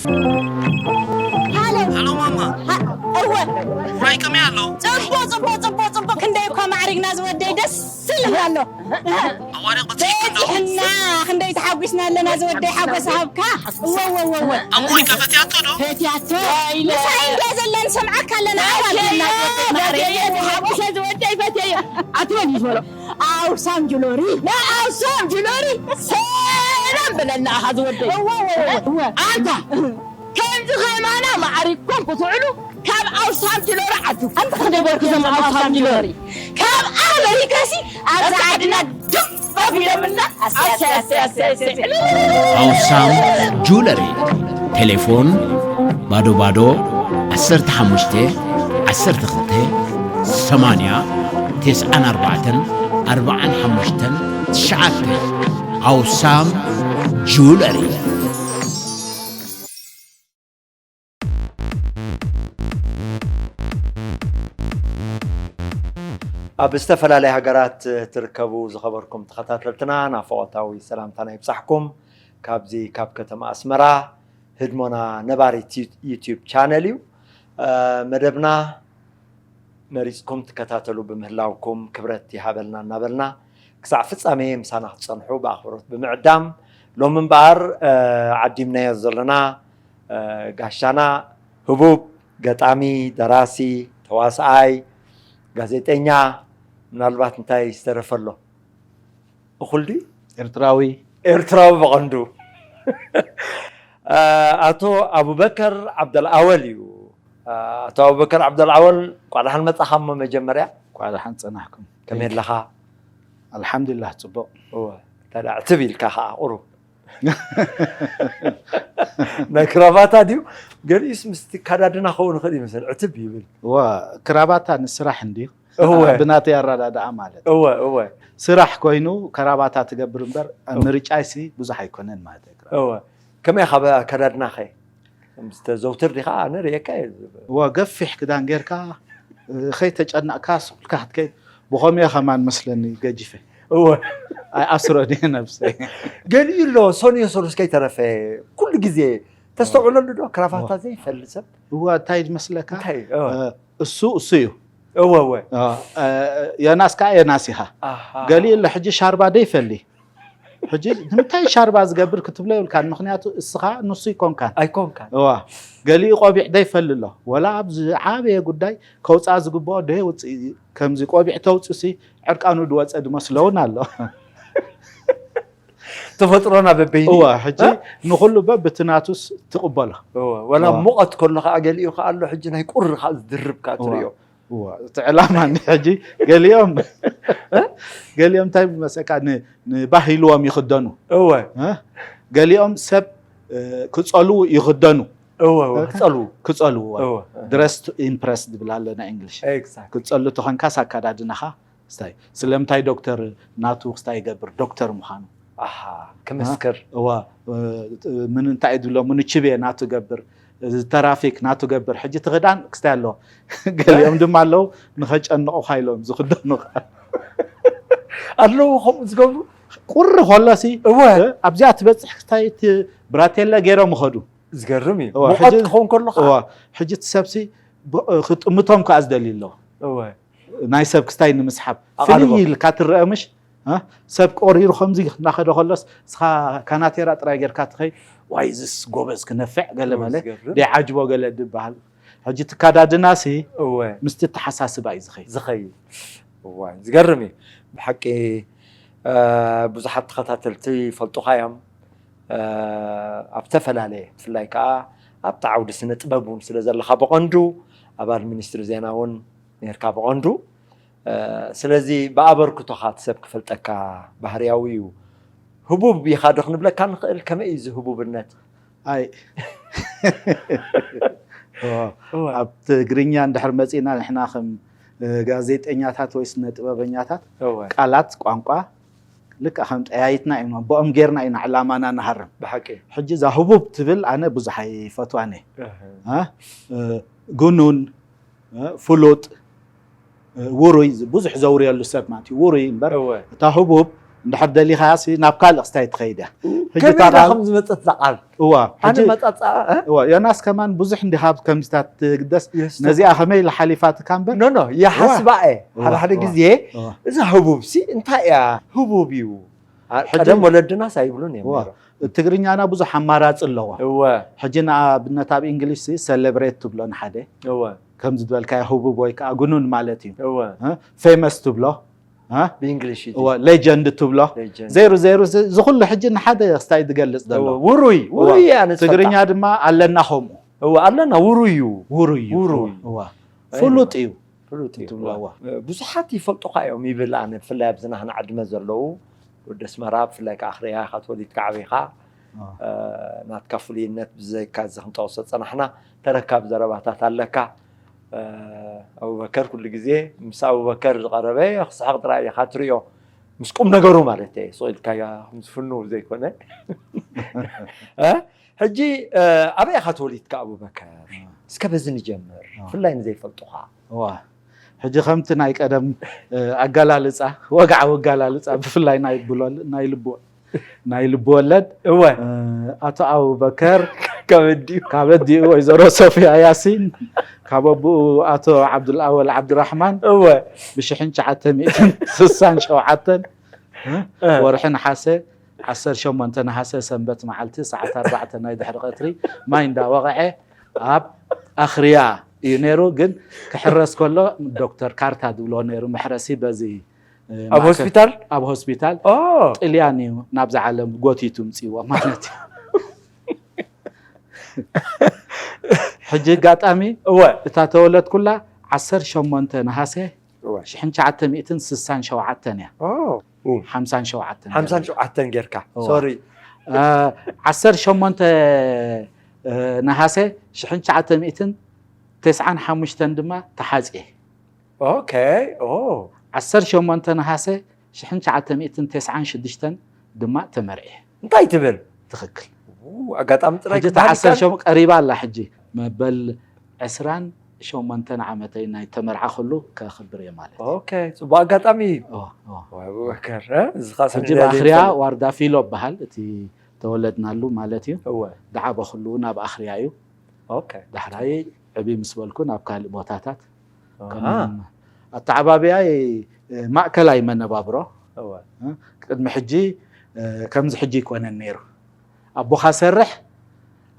ሃሎ። ሃሎ ማማ፣ ሃ- እወ። ራይ ከመይ ኣሎ? ጽቡቕ፣ ጽቡቕ፣ ጽቡቕ፣ ጽቡቕ። ክንደይ እኳ ማዕሪግና ዝወደይ፣ ደስ ይብለና ኣሎ። ኣዋሪ ቁጽሪ በጺሕና፣ ክንደይ ተሓጒስና ኣለና ዝወደይ፣ ሓጎስ ሃብካ። እወ፣ እወ፣ እወ፣ እወ። ኣሞይ ከፈትያቶ ዶ? ፈትያቶ። ምሳይ እንድያ ዘለን፣ ሰምዓካ ኣለና። ኣዋርድና ዝወደይ ማዕሪግ። ፈትየዮ፣ ተሓጒሰ ዝወደይ ፈትየዮ። ኣትበል ይበሎ። ኣውሳም ጁሎሪ፣ ናይ ኣውሳም ጁሎሪ ሰላም በለና ኣኻ ዝወደይ። እወ፣ እወ፣ እወ፣ እወ። ኣንታ ከምዚ ከማና ማዕሪግኩም ክትውዕሉ ካብ ኣውሳም ጅሎሪ ዓዱ። ኣንታ ክንደይ በርኩ ዘም ኣውሳም ጅሎሪ። ካብ ኣመሪካሲ ኣብዚ ዓድና ድም ኣቢሎምና። ኣሰይ፣ ኣሰይ፣ ኣሰይ፣ ኣሰይ፣ ኣሰይ። ኣውሳም ጁለሪ። ቴሌፎን ባዶ ባዶ ዓሰርተ ሓሙሽተ ዓሰርተ ክልተ ሰማንያ ተስዓን ኣርባዕተን ኣርባዓን ሓሙሽተን ትሽዓተ። ኣውሳም ጁለሪ። ኣብ ዝተፈላለያ ሃገራት ትርከቡ ዝኸበርኩም ተኸታተልትና፣ ናፍቖታዊ ሰላምታና ይብጻሕኩም። ካብዚ ካብ ከተማ ኣስመራ ህድሞና ነባሪት ዩ- ዩትዩብ ቻነል እዩ። እ፣ መደብና መሪጽኩም ትከታተሉ ብምህላውኩም ክብረት ይሃበልና እናበልና፣ ክሳዕ ፍጻሜ ምሳና ክትጸንሑ ብኣኽብሮት ብምዕዳም፣ ሎሚ እምበኣር፣ እ፣ ዓዲምናዮ ዘለና፣ እ፣ ጋሻና ህቡብ ገጣሚ፣ ደራሲ፣ ተዋስኣይ፣ ጋዜጠኛ፣ ምናልባት እንታይ ዝተረፈ ኣሎ? እኹል ድዩ? ኤርትራዊ። ኤርትራዊ ብቐንዱ። እ፣ ኣቶ ኣቡበከር ዓብደልኣወል እዩ። እ፣ ኣቶ ኣቡበከር ዓብደልኣወል፣ እንቋዕ ደሓን መጻኻ። እሞ መጀመርያ እንቋዕ ደሓን ጸናሕኩም። ከመይ ኣለኻ? ኣልሓምዱሊላህ፣ ጽቡቕ። እወ፣ ታዲያ ዕትብ ኢልካ ኸዓ ቁሩብ። ናይ ክራባታ ድዩ? ገሊኡስ ምስቲ ኣከዳድና ክኸውን ይኽእል ይመስል፣ ዕትብ ይብል። እወ፣ ክራባታ ንስራሕ እንድዩ። እወ። ብናተይ ኣረዳድኣ ማለት። እወ፣ እወ። ስራሕ ኮይኑ ክራባታ ትገብር እምበር፣ እወ። ምርጫይሲ ብዙሕ ኣይኮነን ማለት እዩ። እወ። ከመይ ኢኻ ኣከዳድናኸ? ምስ ተዘውትር ዲኻ? ኣነ ርእየካ እየ። እወ፣ ገፊሕ ክዳን ጌርካ፣ እ፣ ከይተጨነቕካ ስቕ ኢልካ ክትከይድ፣ ብኸምኡ እየ ከማን መስለኒ ገጂፈ። እወ። ኣይኣስሮን እየ ነብሰይ። ገሊኡ ኣሎ፣ ሰኑዮ ሰሉስ ከይተረፈ፣ ኩሉ ግዜ ተስተውዕለሉ ዶ? ክራባታ እወ። ዘይፈልጥ ሰብ? እወ፣ እንታይ ዝመስለካ? እንታይ? እወ። እ፣ እሱ፣ እሱ እዩ። እወ፣ እወ። እ፣ እ፣ ዮናስ ከኣ ዮናስ ኢኻ። ኣሃ። ገሊኡ ኣሎ፣ ሕጂ ሻርባ ደይፈሊ። ሕጂ ንምንታይ ሻርባ ዝገብር ክትብሎ የብልካን፣ ምኽንያቱ እስኻ ንሱ ኣይኮንካን። ኣይኮንካን። እዋ፣ ገሊኡ ቆቢዕ ደይፈሊ ኣሎ። ወላ ኣብ ዝዓበየ ጉዳይ ከውፅኣ ዝግብኦ ደይውፅእ፣ ከምዚ ቆቢዕ ተውፅሲ ዕርቃኑ ዝወፀ ዝመስሎ እውን ኣሎ። ተፈጥሮና በበይኑ እዋ፣ እዩ። ሕጂ እ? ንኹሉ በብቲ ናቱስ ትቕበሎ። እዋ፣ ወላ እዋ። ሙቐት ከሎ ከዓ ገሊኡ ከዓ ኣሎ፣ ሕጂ ናይ ቁሪ ከዓ ዝድርብ ከዓ እዋ። ትሪኦ። እዋ፣ እቲ ዕላማ እንዲ ሕጂ ገሊኦም፣ ገሊኦም እንታይ መሰካ ን-፣ ንባህ ኢልዎም ይኽደኑ። እወ። እ? ገሊኦም ሰብ፣ እ፣ ክጸልዉ ይኽደኑ። እወ፣ እወ፣ እ? ክጸልዉ። ክጸልዉ፣ እወ። እወ። Dress to impress ዝብል ኣሎ ናይ እንግሊሽ። Exactly። ክጸሉ ተኾንካስ ኣከዳድናኻ ስታይ። ስለምንታይ ዶክተር ናቱ ክስታይ ይገብር? ዶክተር ምዃኑ። ኣሃ፣ ክምስክር። እዋ፣ እ፣ ምን እንታይ ድብሎ? ምኑ ችቤ ናቱ ገብር፣ እዚ ተራፊክ ናቱ ገብር። ሕጂ እቲ ክዳን ክስታይ ኣለዎ። ገሊኦም ድማ ኣለዉ፣ ንኸጨንቑኻ ኢሎም ዝኽደኑ ኸዓ። ኣለዉ ከምኡ ዝገብሩ? ቁሪ ከሎሲ፣ እወ። እ፣ ኣብዚኣ ትበጽሕ ክስታይ እቲ ብራቴላ ገይሮም ይኸዱ። ዝገርም እዩ። እወ፣ ሙቐት ሕጂ ክኸውን ከሎ ኸዓ። እወ፣ ሕጂ እቲ ሰብሲ ብ-፣ እ፣ ክጥምቶም ከኣ ዝደሊ ኣለዎ። እወ። ናይ ሰብ ክስታይ ንምስሓብ ኣቓልቦ። ፍልይ ኢልካ ትረአ ምሽ? እ? ሰብ ቆሪሩ ከምዚ እናኸደ ከሎስ እስኻ ካናቴራ ጥራይ ጌርካ ትኸይድ፣ ዋይ እዝስ ጎበዝ ክነፍዕ ገለ እወ፣ መለ ዝገርም። ደይዓጅቦ ገለ ድበሃል። ሕጂ እቲ ኣከዳድናሲ እወ። ምስቲ ኣተሓሳስባ እዩ ዝኸይድ። ዝኸይድ። እዋይ፣ ዝገርም እዩ። ብሓቂ፣ እ፣ ብዙሓት ተኸታተልቲ ይፈልጡኻ እዮም። እ፣ ኣብ ዝተፈላለየ፣ ብፍላይ ከኣ ኣብቲ ዓውዲ ስነ ጥበብ እውን ስለ ዘለኻ ብቐንዱ ኣባል ሚኒስትሪ ዜና እውን ኔርካ ብቐንዱ። እ፣ ስለዚ ብኣበርክቶኻ እቲ ሰብ ክፈልጠካ ባህርያዊ እዩ። ህቡብ ኢኻ ዶ ክንብለካ ንኽእል? ከመይ እዩ እዚ ህቡብነት? ኣይ። እወ። እወ። ኣብ ትግርኛ እንድሕር መጺእና ንሕና ከም፣ እ፣ ጋዜጠኛታት ወይ ስነ ጥበበኛታት እወ። ቃላት፣ ቋንቋ ልክዕ ከም ጠያይትና ኢና፣ ብኦም ጌርና ኢና ዕላማና ንሃርም። ብሓቂ። ሕጂ እዛ ህቡብ ትብል ኣነ ብዙሕ ኣይፈትዋን እየ። እህ። እ፣ እ፣ ግኑን፣ እ፣ ፍሉጥ፣ እ፣ ውሩይ፣ ዝ-፣ ብዙሕ ዘውርየሉ ሰብ ማለት እዩ። ውሩይ እምበር፣ እወ። እታ ህቡብ እንድሕር ደሊኻሲ ናብ ካልእ ክስታይ ትኸይድ እያ። ሕጂ ከመይ እታ ኢላ ቃል- ከም ዝመጸት እዛ ቃል? እዋ፣ ኣነ ሕጂ- መጻጻ፣ እ? እዋ፣ ዮናስ ከማን ብዙሕ እንዲኻ ኣብ ከምዚታት ትግደስ። የስ። ነዚኣ ከመይ ኢላ ሓሊፋትካ እምበር? ኖ፣ ኖ፣ ይሓስባ እየ። እዋ፣ ሓደ ሓደ እዋ፣ ግዜ እዋ። እዛ ህቡብሲ እንታይ እያ? ህቡብ እዩ። ኣ-፣ ሕጂ- ቀደም ወለድናስ ኣይብሉን እዮም እዋ፣ ነይሮም። ትግርኛና ብዙሕ ኣማራጺ ኣለዎ። እወ። ሕጂ ንኣብነት ኣብ እንግሊሽ ሲ ሰለብሬት ትብሎ ንሓደ። እወ። ከምዚ ዝበልካዮ ህቡብ ወይ ከዓ ግኑን ማለት እዩ። እወ። እ? ፌመስ ትብሎ። እ? ብእንግሊሽ እዩ። እወ፣ ሌጀንድ ትብሎ። ሌጀንድ። ዘይሩ ዘይሩ ዚ-፣ እዚ ኩሉ ሕጂ ንሓደ ክስታይ ዝገልጽ ዘሎ። እወ፣ ውሩይ፣ እወ። ውሩይ እየ ኣነ ዝፈልጣ። ትግርኛ ድማ ኣለና ከምኡ። እወ፣ ኣለና፣ ውሩይ እዩ። ውሩይ እዩ። ውሩይ። እወ። ፍሉጥ እዩ። ፍሉጥ እዩ። ትብሎ፣ እወ። እወ። ብዙሓት ይፈልጡኻ እዮም ይብል ኣነ፣ ብፍላይ ኣብዚ ናህና ዕድመ ዘለዉ ወዲ ኣስመራ፣ ብፍላይ ከዓ ኣኽርያ ኢኻ ተወሊድካ ዓቢኻ። እወ። እ፣ ናትካ ፍሉይነት ብዘይካ እዚ ክንጠቕሶ ዝጸናሕና ተረካቢ ዘረባታት ኣለካ። እ፣ ኣቡበከር ኩሉ ግዜ ምስ ኣቡበከር ዝቐረበ ክስሕቕ ጥራይ ኢኻ ትሪኦ። ምስ ቁም ነገሩ ማለት እየ። ስቕ ኢልካያ ከም ዝፍንው ዘይኮነ። እ? ሕጂ፣ እ፣ ኣበይ ኢኻ ተወሊድካ ኣቡበከር? እ። እስከ በዚ ንጀምር። እ። ብፍላይ ንዘይፈልጡኻ። እዋ። ሕጂ ከምቲ ናይ ቀደም፣ እ፣ ኣገላልጻ፣ ወግዓዊ ኣገላልጻ፣ ብፍላይ ናይ ብሎ-፣ ናይ ልቡ-፣ ናይ ልቢ ወለድ፣ እወ። እ፣ ኣቶ ኣቡበከር ካብ ኣዲኡ። ካብ ኣዲኡ ወይዘሮ ሶፊያ ያሲን፣ ካብ ኣቡኡ ኣቶ ዓብዱልኣወል ዓብዱራሕማን፣ እወ። ብሽሕን ትሽዓተ ሚእትን ስሳን ሸውዓተን፣ እ? እ። ወርሒ ነሓሰ፣ ዓሰርተ ሸሞንተ ነሓሰ ሰንበት መዓልቲ ሰዓት ኣርባዕተ ናይ ድሕሪ ቀትሪ ማይ እንዳወቕዐ ኣብ ኣኽርያ እዩ ነይሩ። ግን ክሕረስ ከሎ ዶክተር ካርታ ዝብሎ ነይሩ መሕረሲ በዚ፣ እ፣ ኣብ ማእከል ሆስፒታል? ኣብ ሆስፒታል ኦ። ጥልያን እዩ ናብዛ ዓለም ጎቲቱ ምጽእዎ ማለት እዩ። ሕጂ ኣጋጣሚ እወ። እታ ተወለድኩላ ዓሰርተ ሸሞንተ ነሃሰ እወ። ሽሕን ትሽዓተ ሚእትን ስሳን ሸውዓተን እያ። ኦ። ኡ። ሓምሳን ሸውዓተን ሓምሳን ሸውዓተን ጌርካ። እወ። ሶሪ። እ፣ ዓሰርተ ሸሞንተ፣ እ፣ ነሃሰ ሽሕን ትሽዓተ ሚእትን ተስዓን ሓሙሽተን ድማ ተሓጽየ። ኦኬ። ኦ። ዓሰርተ ሸሞንተ ነሃሰ ሽሕን ትሽዓተ ሚእትን ተስዓን ሽዱሽተን ድማ ተመርዕየ። እንታይ ትብል? ትኽክል። ኡ፣ ኣጋጣሚ ጥራይ ሕጂ ክበሃል ተዓሰርተ ይከኣል? ሸሞንተ ቀሪባ ኣላ ሕጂ። መበል ዕስራን ሸሞንተን ዓመተይ ናይ ተመርዓኹሉ ከኽብር እየ ማለት እዩ። ኦኬ፣ ጽቡቕ ኣጋጣሚ እዩ። ኦ፣ ኦ። ወይ ኣቡበከር፣ እ? እዚ ኻስ ሕጂ ንደሊ ብኣኽርያ ንፈልጥ። ዋርዳ ፊሎ እበሃል፣ እቲ ተወለድናሉ ማለት እዩ። እወ። ዝዓበኹሉ እውን ኣብ ኣኽርያ እዩ። ኦኬ። ዳሕራይ ዕብይ ምስ በልኩ ናብ ካልእ ቦታታት ኣሃ። ከም ኣተዓባብያይ፣ እ፣ ማእከላይ መነባብሮ። እወ። እ፣ ቅድሚ ሕጂ፣ እ፣ ከምዚ ሕጂ ኣይኮነን ነይሩ። ኣቦኻ ሰርሕ፣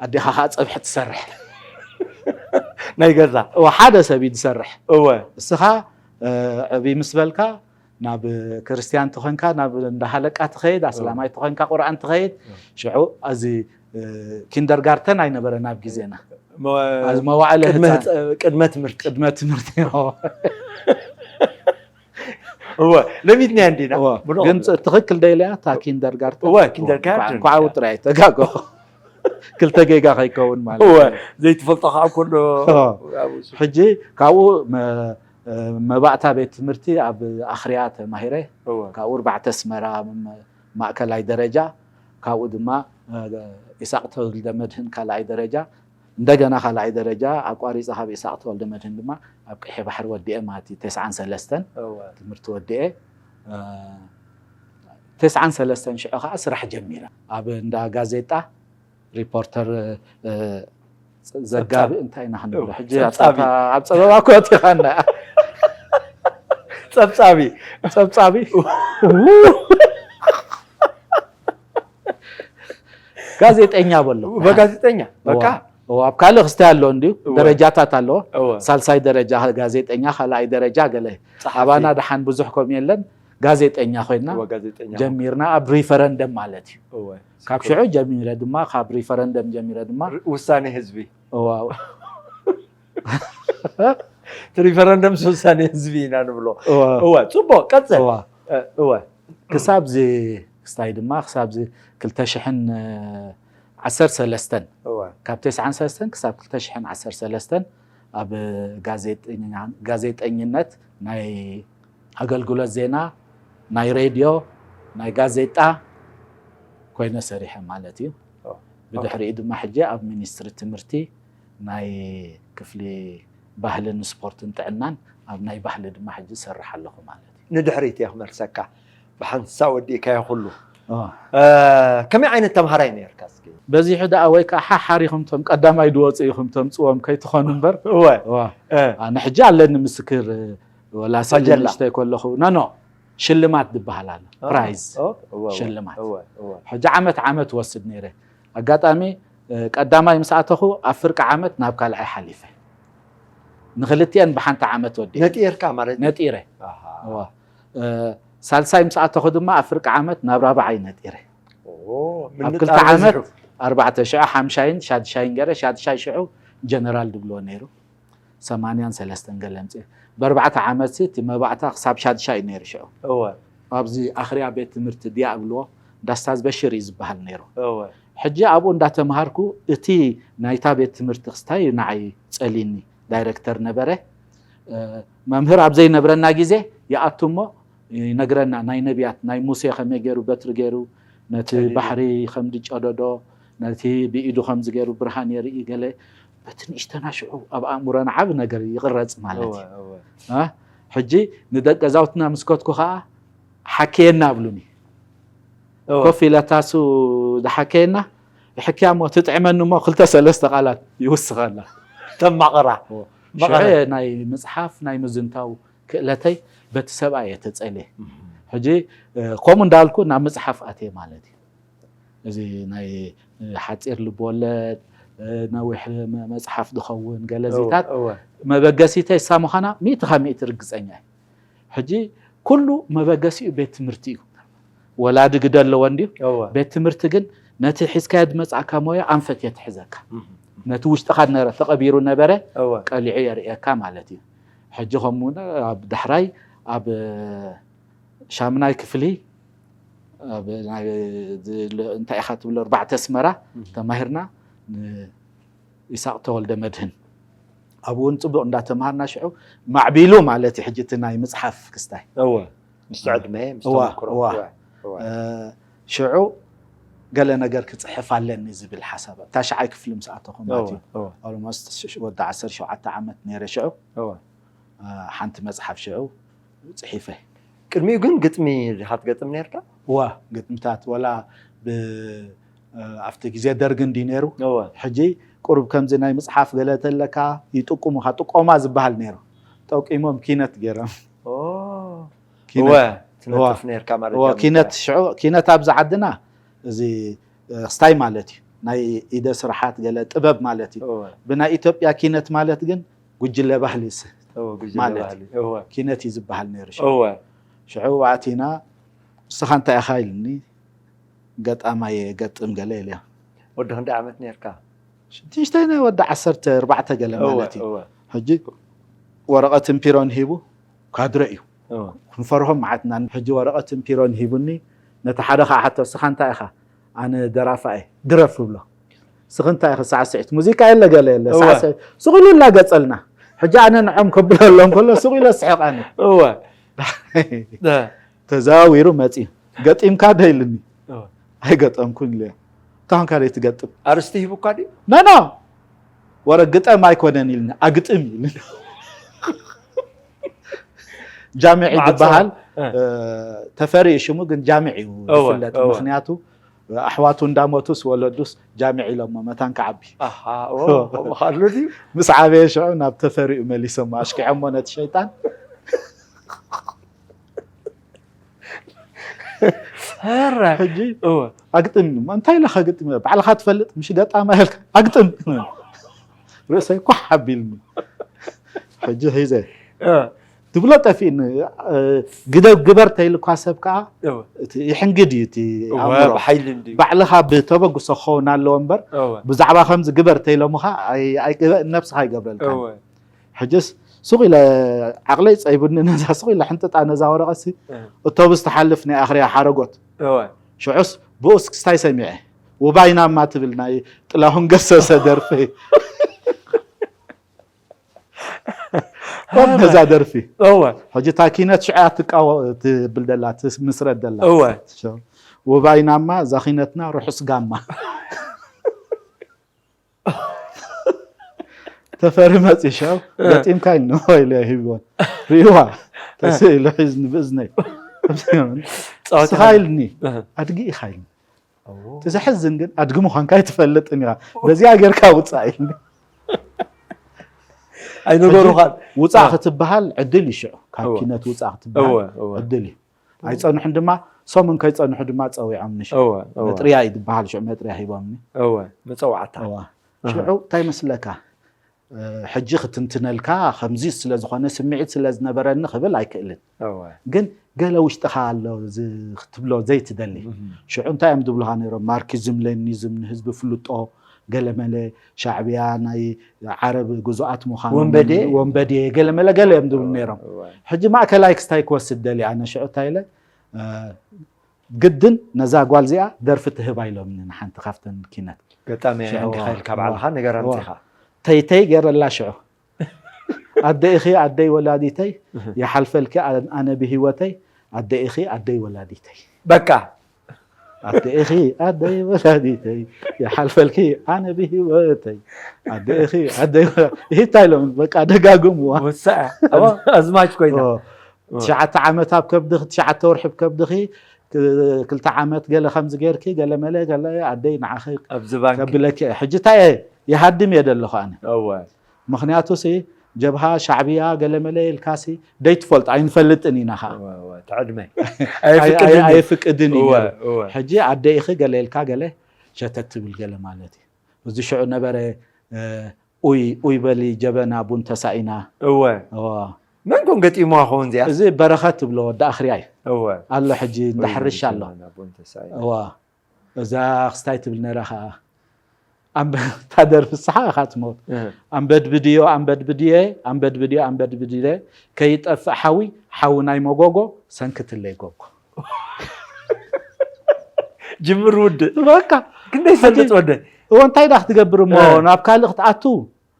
ኣዴኻ ኸዓ ጸብሒ ትሰርሕ። ናይ ገዛ። እወ፣ ሓደ ሰብ እዩ ዝሰርሕ። እወ። እስኻ፣ እ፣ ዕብይ ምስ በልካ፣ ናብ ክርስትያን ተኾንካ፣ ናብ እንዳ ሃለቃ ትኸይድ፣ ኣስላማይ እወ። ተኾንካ ቁርኣን ትኸይድ። እወ። ሽዑ፣ እዚ፣ እ፣ ኪንደርጋርተን ኣይነበረን ኣብ ግዜና። መ-፣ ኣብዚ መዋዕለ ቅድመ ህጻን። ህጻ-፣ ቅድመ ትምህርቲ። ቅድመ ትምህርቲ። እወ። ለሚድናያ እንዲና። እወ። ብንቑ ግን ብሎ። ጽ-፣ ትኽክል ዶ ኢለያ? እታ ኪንደርጋርተን? እወ፣ ኪንደርጋርተን። እንኳዕ፣ እንኳዕ ጥራይ ተጋገኹ። ክልተ ጌጋ ከይከውን ማለት እወ፣ እዩ። ዘይትፈልጦ ከዓ ከሎ እወ። ኣብኡ ሱ-፣ ሕጂ ካብኡ መ-፣ እ፣ መባእታ ቤት ትምህርቲ ኣብ ኣኽርያ ተማሂረ። እወ። ካብኡ ኣርባዕተ ኣስመራ መ-፣ ማእከላይ ደረጃ፣ ካብኡ ድማ፣ እ፣ ኢሳቕ ተወልደ መድህን ካልኣይ ደረጃ፣ እንደገና ካልኣይ ደረጃ ኣቋሪጸ ካብ ኢሳቕ ተወልደ መድህን ድማ ኣብ ቀይሕ ባሕሪ ወዲኤ ማለት እዩ። ተስዓን ሰለስተን እወ። ትምህርቲ ወዲኤ፣ እ፣ ተስዓን ሰለስተን ሽዑ ኸዓ ስራሕ ጀሚረ። ኣብ እንዳ ጋዜጣ ሪፖርተር፣ እ፣ ዘጋቢ ጸብጻቢ። እንታይ ኢና ክንብሎ? እወ፣ ሕጂ ጸብጻቢ። ኣብ ጸብጻ-፣ ኣብ ጸበባ እኮ ኣእቲኻና። ጸብጻቢ። ጸብጻቢ። ጋዜጠኛ በሎ። በጋዜጠኛ፣ በቃ። እወ፣ እወ፣ ኣብ ካልእ ክስታይ ኣሎ እንድዩ፣ እወ። ደረጃታት ኣለዎ። እወ። ሳልሳይ ደረጃ ጋዜጠኛ፣ ካልኣይ ደረጃ ገለ። ጸሓፊ። ኣባና ደሓን ብዙሕ ከምኡ የለን። ጋዜጠኛ ኮይና እወ፣ ጋዜጠኛ። ጀሚርና ኣብ ሪፈረንደም ማለት እዩ። እወ። ካብ ሽዑ ጀሚረ ድማ፣ ካብ ሪፈረንደም ጀሚረ ድማ ር-፣ ውሳኔ ህዝቢ። እወ። እቲ ሪፈረንደም ውሳኔ ህዝቢ ኢና ንብሎ። እወ። እወ፣ ጽቡቕ፣ ቀጽል። እወ። እ፣ እወ። ክሳብ እዚ ክስታይ ድማ፣ ክሳብ እዚ ክልተ ሽሕን ዓሰርተ ሰለስተን፣ እወ። ካብ ተስዓን ሰለስተን ክሳብ ክልተ ሽሕን ዓሰርተ ሰለስተን ኣብ ጋዜጠኛ-፣ ጋዜጠኝነት ናይ ኣገልግሎት ዜና፣ ናይ ሬድዮ፣ ናይ ጋዜጣ ኮይነ ሰሪሐ ማለት እዩ። ኦ፣ ብድሕሪኡ ኦኬ። ድማ ሕጂ ኣብ ሚኒስትሪ ትምህርቲ ናይ ክፍሊ ባህልን ስፖርትን ጥዕናን ኣብ ናይ ባህሊ ድማ ሕጂ እሰርሕ ኣለኹ ማለት እዩ። ንድሕሪት እየ ክመልሰካ። ብሓንሳእ ወዲእካዮ ኩሉ። እዋ። እ፣ ከመይ ዓይነት ተምሃራይ ነርካ እስኪ? በዚሑ ደኣ ወይ ከዓ ሓሓር ኢኹም ቶም ቀዳማይ ድወፁ ኢኹም ተምፅዎም ከይትኾኑ እምበር እወ እዋ። እ፣ ኣነ ሕጂ ኣለኒ ምስክር ወላ ስእሊ ፋጀላ። ንእሽተይ ከለኹ ኖ ኖ ሽልማት ዝበሃል ኣሎ ፕራይዝ እወ እወ ሽልማት። እወ እወ ሕጂ ዓመት ዓመት ወስድ ነይረ። ኣጋጣሚ እ፣ ቀዳማይ ምስ ኣተኹ ኣብ ፍርቂ ዓመት ናብ ካልኣይ ሓሊፈ። ንክልቲአን ብሓንቲ ዓመት ወዲእ ነጢርካ ማለት እዩ። ነጢረ። ኣሃ። እዋ። እ፣ ሳልሳይ ምስ ኣተኹ ድማ ኣብ ፍርቂ ዓመት ናብ ራብዓይ ነጢረ። ኦ፣ ኣብ ምንጣር ክልተ ዓመት በዚሑ። ኣርባዕተ ሽዑ ሓምሻይን ሻድሻይን ገይረ። ሻድሻይ ሽዑ ጀነራል ድብልዎ ነይሩ። ሰማንያን ሰለስተን ገለ ምፅእ። ብኣርባዕተ ዓመት እቲ መባእታ ክሳብ ሻድሻይ እዩ ነይሩ ሽዑ። እወ ኣብዚ ኣኽርያ ቤት ትምህርቲ ድያ እብልዎ፣ ዳስታዝ በሽር እዩ ዝበሃል ነይሩ። እወ ሕጂ ኣብኡ እንዳተምሃርኩ እቲ ናይታ ቤት ትምህርቲ ክስታይ ንዓይ ፀሊኒ ዳይረክተር ነበረ። እ፣ መምህር ኣብ ዘይነብረና ግዜ ይኣቱ እሞ ይነግረና፣ ናይ ነቢያት ናይ ሙሴ ከመይ ገይሩ በትሪ ገይሩ ነቲ ጸሊሉ። ባሕሪ ከም ዝጨደዶ፣ ነቲ ብኢዱ ከም ዝገይሩ ብርሃን የርኢ ገለ። በቲ ንእሽተና ሽዑ ኣብ ኣእምሮና ዓቢ ነገር ይቕረጽ ማለት እወ እዩ። እወ እ፣ ሕጂ ንደቂ ገዛውትና ምስ ከድኩ ከዓ ሓከየና ኣብሉኒ። እወ ኮፍ ኢለታሱ ዝሓከየና ይሕክያ እሞ ትጥዕመኒ እሞ ክልተ ሰለስተ ቃላት ይውስኸላ። ተማቐራ ሽዑ መቐረ ናይ ምፅሓፍ ናይ ምዝንታው ክእለተይ በቲ ሰብኣይ እየ ተፀልየ። ሕጂ እ፣ ከምኡ እንዳልኩ ናብ ምፅሓፍ ኣትየ ማለት እዩ። እዚ ናይ እ፣ ሓፂር ልብወለድ እ፣ ነዊሕ መ- መፅሓፍ ዝኸውን ገለዚታት እወ መበገሲተይ እሳ ምዃና ሚእቲ ካብ ሚእቲ ርግፀኛ እየ። ሕጂ ኩሉ መበገሲኡ ቤት ትምህርቲ እዩ። ወላዲ ግደ ኣለዎ እንድዩ። እወ ቤት ትምህርቲ ግን ነቲ ሒዝካዮ ዝመፅእካ ሞያ ኣንፈት እየ ትሕዘካ። ነቲ ውሽጥኻ ነበረ ተቐቢሩ ነበረ እወ ቀሊዑ የርእየካ ማለት እዩ። ሕጂ ከምኡ ኣብ ዳሕራይ ኣብ ሻምናይ ክፍሊ ኣብ ናይ ዝ- እንታይ ኢኻ ትብሎ ኣርባዕተ ኣስመራ ተማሂርና። ን- ይስሐቅ ተወልደ መድህን ኣብኡ እውን ፅቡቅ እንዳተምሃርና ሽዑ ማዕቢሉ ማለት እዩ። ሕጂ እቲ ናይ ምፅሓፍ ክስታይ እወ ምስ ዕድመ ምስ እዋ፣ ተመክሮ እዋ። እወ እወ እ፣ ሽዑ ገለ ነገር ክፅሕፍ ኣለኒ ዝብል ሓሳብ ታሽዓይ ክፍሊ ምስ ኣተኹ ማለት እዩ። እወ ኦልሞስት ወዲ ዓሰርተ ሸውዓተ ዓመት ነይረ ሽዑ እወ እ፣ ሓንቲ መፅሓፍ ሽዑ ፅሒፈ። ቅድሚኡ ግን ግጥሚ ዲኻ ትገጥም ነርካ? እዋ ግጥምታት ወላ ብ እ፣ ኣብቲ ግዜ ደርግ እንዲ ነይሩ እወ ሕጂ ቁሩብ ከምዚ ናይ ምፅሓፍ ገለ ተለካ ይጥቁሙኻ ጥቆማ ዝበሃል ነይሩ። ጠቂሞም ኪነት ገይሮም ኦ ኪነት- እወ ትነጥፍ ነርካ ማለት እወ እዩ። ኪነት ሽዑ ኪነት ኣብዚ ዓድና እዚ እ፣ ክስታይ ማለት እዩ። ናይ ኢደ ስራሓት ገለ ጥበብ ማለት እዩ። እወ ብናይ ኢትዮጵያ ኪነት ማለት ግን ጉጅለ ባህሊ ስ- እወ ጉጅለ ማለት ባህሊ እወ ኪነት እዩ ዝበሃል ነይሩ ሽዑ። እወ ሽዑ ኣቲና ንስኻ እንታይ ኢኻ ኢልኒ። ገጣማይ ገጥም ገለ ኢልዮ። ወዲ ክንደይ ዓመት ነርካ? ሽዱሽተ ናይ ወዲ ዓሰርተ ኣርባዕተ ገለ እወ ማለት እዩ። እወ ሕጂ ወረቐትን ፒሮን ሂቡ ካድረ እዩ። እወ ክንፈርሆም መዓትና። ሕጂ ወረቐትን ፒሮን ሂቡኒ ነቲ ሓደ ከዓ ሓቶ እስኻ እንታይ ኢኻ? ኣነ ደራፋ እየ ድረፍ ብሎ። ስኺ እንታይ ኢኺ ሳዕስዒት ሙዚቃ የለ ገለ የለ እወ። ሳዕስዒት ስቕ ኢሉ እናገጸልና። ሕጂ ኣነ ንዖም ከብለሎም ከሎ ስቕ ኢለ ስሕቕ ኣነ። እወ ተዘዋዊሩ መጺኡ ገጢምካ ዶ ኢልኒ። እወ ኣይገጠምኩን ኢለ። ታንካ ደይ ትገጥም ኣርስቲ ሂቡካ ድዩ? ነኖ ወረ ግጠም ኣይኮነን ኢልኒ ኣግጥም ኢልኒ። ጃምዒ ማዕጾ። ዝበሃል እ። እ፣ ተፈሪ እዩ ሽሙ ግን ጃምዒ እዩ እወ፣ ዝፍለጥ። እወ። ምክንያቱ ኣሕዋቱ እንዳሞቱስ ወለዱስ ጃምዒ ኢሎሞ መታን ክዓቢ። ኣሃ ኦ ከምኡ ኣሎ ድዩ? ምስ ዓበየ ሽዑ ናብ ተፈሪኡ መሊሶሞ ኣሽኪዖሞ ነቲ ሸይጣን። ኧረ ሕጂ እወ ኣግጥም እንታይ ኢለ ከግጥም ባዕልኻ ትፈልጥ ምሽ ገጣማ ኢልካ ኣግጥም። ርእሰይ ኳሕ ኣቢልኒ። ሕጂ ሒዘ እ፣ ትብሎ ጠፊእኒ። እ፣ ግደ ግበር ተይልኳ ሰብ ከዓ እወ እቲ ይሕንግድ እዩ እቲ እወ ኣእምሮ። ብሓይሊ እንድዩ ባዕልኻ ብተበግሶ ክኸውን ኣለዎ እምበር እወ ብዛዕባ ከምዚ ግበር ተይሎምኻ ኣይ- ኣይ- ነብስኻ ኣይገብረልካ። እወ ሕጅስ ሱቕ ኢለ ዓቕለይ ጸይቡኒ ነዛ ሱቕ ኢለ ሕንጥጣ ነዛ ወረቐት ሲ እ፣ እቶብስ ትሓልፍ ናይ ኣኽርያ ሓረጎት እወ ሽዑስ ብኡስ ክስታይ ሰሚዐ ውባይናማ ትብል ናይ ጥላሁን ገሰሰ ደርፊ። ቆም ነዛ ደርፊ እወ ሕጂ እታ ኪነት ሽዑ እያ ትቃወ ትብል ደላ ትምስረት ደላ እወ ውባይናማ እዛ ኪነትና ርሑስ ጋማ። ተፈሪ መፂ ሽዑ ገጢምካ ኢልኒ ኢለ ሂብዎን ርእይዋ ተስኢሉ ሒዝኒ ብእዝነይ። ጸወታ ስኻ ኢልኒ። ኣድጊ ኢኻ ኢልኒ። እቲ ዘሕዝን ግን ኣድጊ ምዃንካ ኣይትፈልጥን ኢኻ። በዚኣ ጌርካ ውጻእ ኢልኒ። ኣይነገሩኻን። ውጻእ ክትበሃል ዕድል እዩ ሽዑ። ካብ ኪነት ውጻእ ክትበሃል ዕድል እዩ። ኣይጸንሑን ድማ፣ ሰሙን ከይጸንሑ ድማ ጸዊዖምኒ ሽዑ። መጥርያ እዩ ዝበሃል ሽዑ፣ መጥርያ ሂቦምኒ። እወ፣ መጸዋዕታ። እወ። ሽዑ እንታይ መስለካ? ሕጂ ክትንትነልካ ከምዚ ስለ ዝኾነ ስምዒት ስለ ዝነበረኒ ክብል ኣይክእልን። ግን ገለ ውሽጥኻ ኣሎ ክትብሎ ዘይትደሊ። ሽዑ እንታይ እዮም ዝብሉኻ ነይሮም? ማርኪዝም ሌኒዝም ንህዝቢ ፍልጦ ገለመለ፣ ሻዕብያ ናይ ዓረብ ግዙኣት ምዃኑ፣ ወንበዴ ገለመለ ገለ እዮም ዝብሉ ነይሮም። ሕጂ ማእከላይ ክስታይ ክወስድ ደሊ ኣነ ሽዑ እንታይ ኢለ ግድን ነዛ ጓል እዚኣ ደርፊ ትህባ ኢሎምኒ ንሓንቲ ካብተን ኪነት። ገጣሚ ሽዑ እንዲኻ ኢልካ ባዕልኻ ነገር ኣምጺኻ። ተይተይ ገይረላ ሽዑ። ኣደ ኢኺ ኣደይ ወላዲተይ፣ ይሓልፈልኪ ኣነ ብህይወተይ፣ ኣደ ኢኺ ኣደይ ወላዲተይ። በቃ። ኣደ ኢኺ ኣደይ ወላዲተይ፣ ይሓልፈልኪ ኣነ ብህይወተይ፣ ኣደ ኢኺ ኣደይ ወላ-፣ ይህታ ኢሎም በቃ ደጋግምዋ። ወሳእ ኣዝማች ኮይና። ትሽዓተ ዓመት ኣብ ከብድኺ፣ ትሽዓተ ወርሒ ኣብ ከብድኺ፣ ክ-፣ ክልተ ዓመት ገለ ከምዚ ጌርኪ፣ ገለ መለ፣ ገለ ኣደይ ንዓኺ ኣብዚ ባንክ። ከብለኪ እየ። ሕጂ እንታይ እየ? ይሃድም እየ ደለኹ ኣነ። እወ። ምኽንያቱ ሲ፣ ጀብሃ፣ ሻዕብያ፣ ገለ መለ ኢልካ ሲ፣ ደይትፈልጦ፣ ኣይንፈልጥን ኢና ኸዓ። እወ፣ እወ፣ ትዕድመ። ኣይ-፣ ኣይ-፣ ኣየፍቅድን እዩ እወ፣ ነይሩ። እወ። ሕጂ ኣደ ኢኺ ገለ ኢልካ፣ ገለ ሸተት ትብል ገለ ማለት እዩ። እዚ ሽዑ ነበረ፣ እ፣ ኡይ፣ ኡይ በሊ ጀበና ቡን ተሳኢና። እወ። እወ። መን ኮን ገጢሙዋ ኸውን እዚኣ? እዚ በረኸት ትብሎ ወዲ ኣኽርያ እዩ። እወ። ኣሎ ሕጂ እንዳ ኡይ፣ ሕርሻ ኣሎ። ጀበና ቡን ተሳኢና። እወ። እዛ ክስታይ ትብል ነይራ ኸዓ። ኣንበ-፣ እታ ደርፊ ንስኻ ኢኻ ትሞት። እህ። ኣንበድብድዮ፣ ኣንበድብድየ፣ ኣንበድብድዮ፣ ኣንበድብድየ፣ ከይጠፍእ ሓዊ፣ ሓዊ ናይ መጎጎ፣ ሰንክትለይ ጎጎ። ጅምር ውድእ። በቃ። ክንደይ ሰልጥ ወደ? እወ፣ እንታይ ዳ ክትገብር እሞ፣ እህ። ናብ ካልእ ክትኣቱ?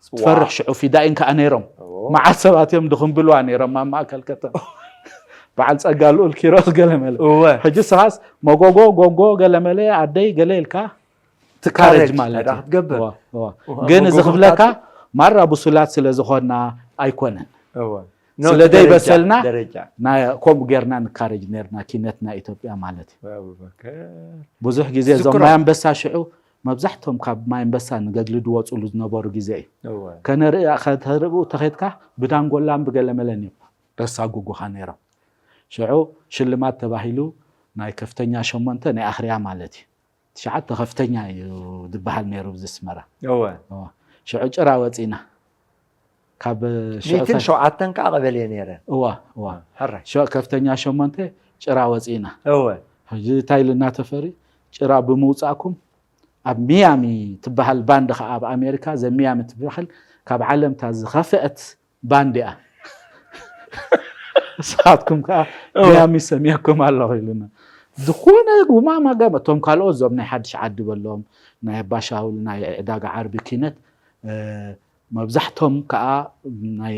ጽዋ። ትፈርሕ ሽዑ ፊዳኢን ከኣ ነይሮም። እዎ። መዓት ሰባት እዮም ድኽምብልዋ ነይሮም ኣብ ማእከል ከተማ። በዓል ጸጋ ልኡል ኪሮስ ገለመለ። እወ። ሕጂ ስኻስ መጎጎ፣ ጎጎ፣ ገለመለ፣ ኣደይ፣ ገለ ኢልካ ትካረጅ ትካረጅ ማለት ታዲያ እዩ። ክትገብር። እወ፣ እወ። እወ፣ ግን እዚ መጎጎ ክብለካ ክትኣቱ? ማራ ብሱላት ስለ ዝኾንና ኣይኮነን። እወ። ኖ፣ ስለ እቲ ደረጃ፣ ዘይበሰልና ደረጃ። ናይ፣ ከምኡ ጌርና ንካረጅ ኔርና ኪነትና ኢትዮጵያ ማለት እዩ። ኣቡበከር። ብዙሕ ግዜ እዞም ዝክሮ። ማይ ኣንበሳ ሽዑ መብዛሕቶም ካብ ማይ ኣንበሳ ንገድሊ ዝወፅሉ ዝነበሩ ግዜ እዩ። እወ። ከነርኢ-፣ ከተርእኡ ተኸድካ ብዳንጎላን ብገለመለን እዮም ደሳጉጉኻ ነይሮም። ሽዑ ሽልማት ተባሂሉ ናይ ከፍተኛ ሸሞንተ ናይ ኣኽርያ ማለት እዩ። ትሽዓተ ከፍተኛ እዩ ዝበሃል ነይሩ ኣብዚ ኣስመራ። እወ። እወ። ሽዑ ጭራ ወፂና። ካብ ሽዑ ሚእትን ከ-፣ ሸውዓተን ከዓ ቀበሌ ነይረ። እዋ፣ እዋ። ሕራይ። ሸ-፣ ከፍተኛ ሸሞንተ ጭራ ወፂና። እወ። ሕጂ እንታይ ኢልና ተፈሪ? ጭራ ብምውፃእኩም ኣብ ሚያሚ ትበሃል ባንድ ከዓ ኣብ ኣሜሪካ ዘ ሚያሚ ትበሃል ካብ ዓለምታ ዝኸፍአት ባንድ እያ። ንስኻትኩም ከዓ እወ። ሚያሚ ሰሚያኩም ኣለኹ ኢሉና። ዝኾነ ጉማማ ገመ-፣ እቶም ካልኦት እዞም ናይ ሓድሽ ዓዲ በሎም፣ ናይ ኣባሻውል፣ ናይ ዕዳጋ ዓርቢ ኪነት፣ እ፣ መብዛሕቶም ከዓ ናይ፣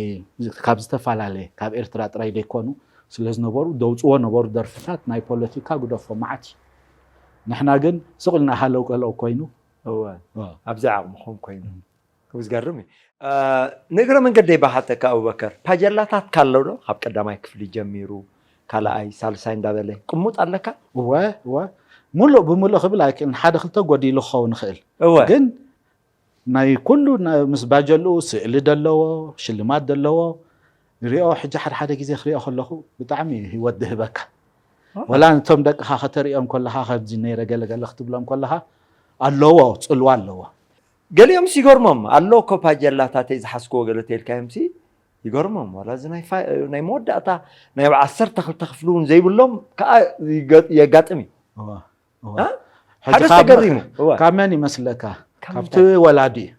ካብ ዝተፈላለየ፣ ካብ ኤርትራ ጥራይ ዘይኮኑ ስለ ዝነበሩ፣ ደውፅዎ ነበሩ ደርፍታት፣ ናይ ፖለቲካ ግደፎ መዓት እዩ። ንሕና ግን ስቕ ኢልና ሃለው ቀለው ኮይኑ። እወ፣ እወ። ኣብዚ ዓቕምኹም ኮይኑ። እም። ዝገርም እዩ። እ፣ ንእግረ መንገደይ ብሓተካ ኣቡበከር፣ ፓጀላታትካ ኣሎ ዶ? ካብ ቀዳማይ ክፍሊ ጀሚሩ፣ ካልኣይ፣ ሳልሳይ እንዳበለ ቅሙጥ ኣለካ? እወ፣ እወ። ሙሉእ ብሙሉእ ክብል ኣይክእልን፣ ሓደ ክልተ ጎዲሉ ክኸውን ይኽእል። እወ። ግን ናይ ኩሉ ና-፣ ምስ ባጀልኡ ስእሊ ደለዎ፣ ሽልማት ደለዎ፣ ሪኦ፣ ሕጂ ሓደ ሓደ ግዜ ክሪኦ ከለኹ ብጣዕሚ ህይወት ድህበካ። ኣሃ። ወላ ነቶም ደቅኻ ከተርእዮም ከለኻ፣ ከምዚ ነይረ ገለ ገለ ክትብሎም ከለኻ፣ ኣለዎ፣ ጽልዋ ኣለዎ። ገሊኦምስ ይገርሞም፣ ኣሎ እኮ ፓጀላታተይ ዝሓዝክዎ ገለ ተልካዮምሲ ይገርሞም። ዋላ እዚ ናይ ፋ-፣ ናይ መወዳእታ ናይ ዓሰርተ ክልተ ክፍሊ እውን ዘይብሎም ከኣ ይገ-፣ የጋጥም እዩ። እዋ፣ እዋ። እ? ሕጂ ሓደ ካብ፣ ተገሪሙ። እዋ። ካብ መን ይመስለካ? ካብ ካብቲ ምንታይ? ወላዲ እዩ።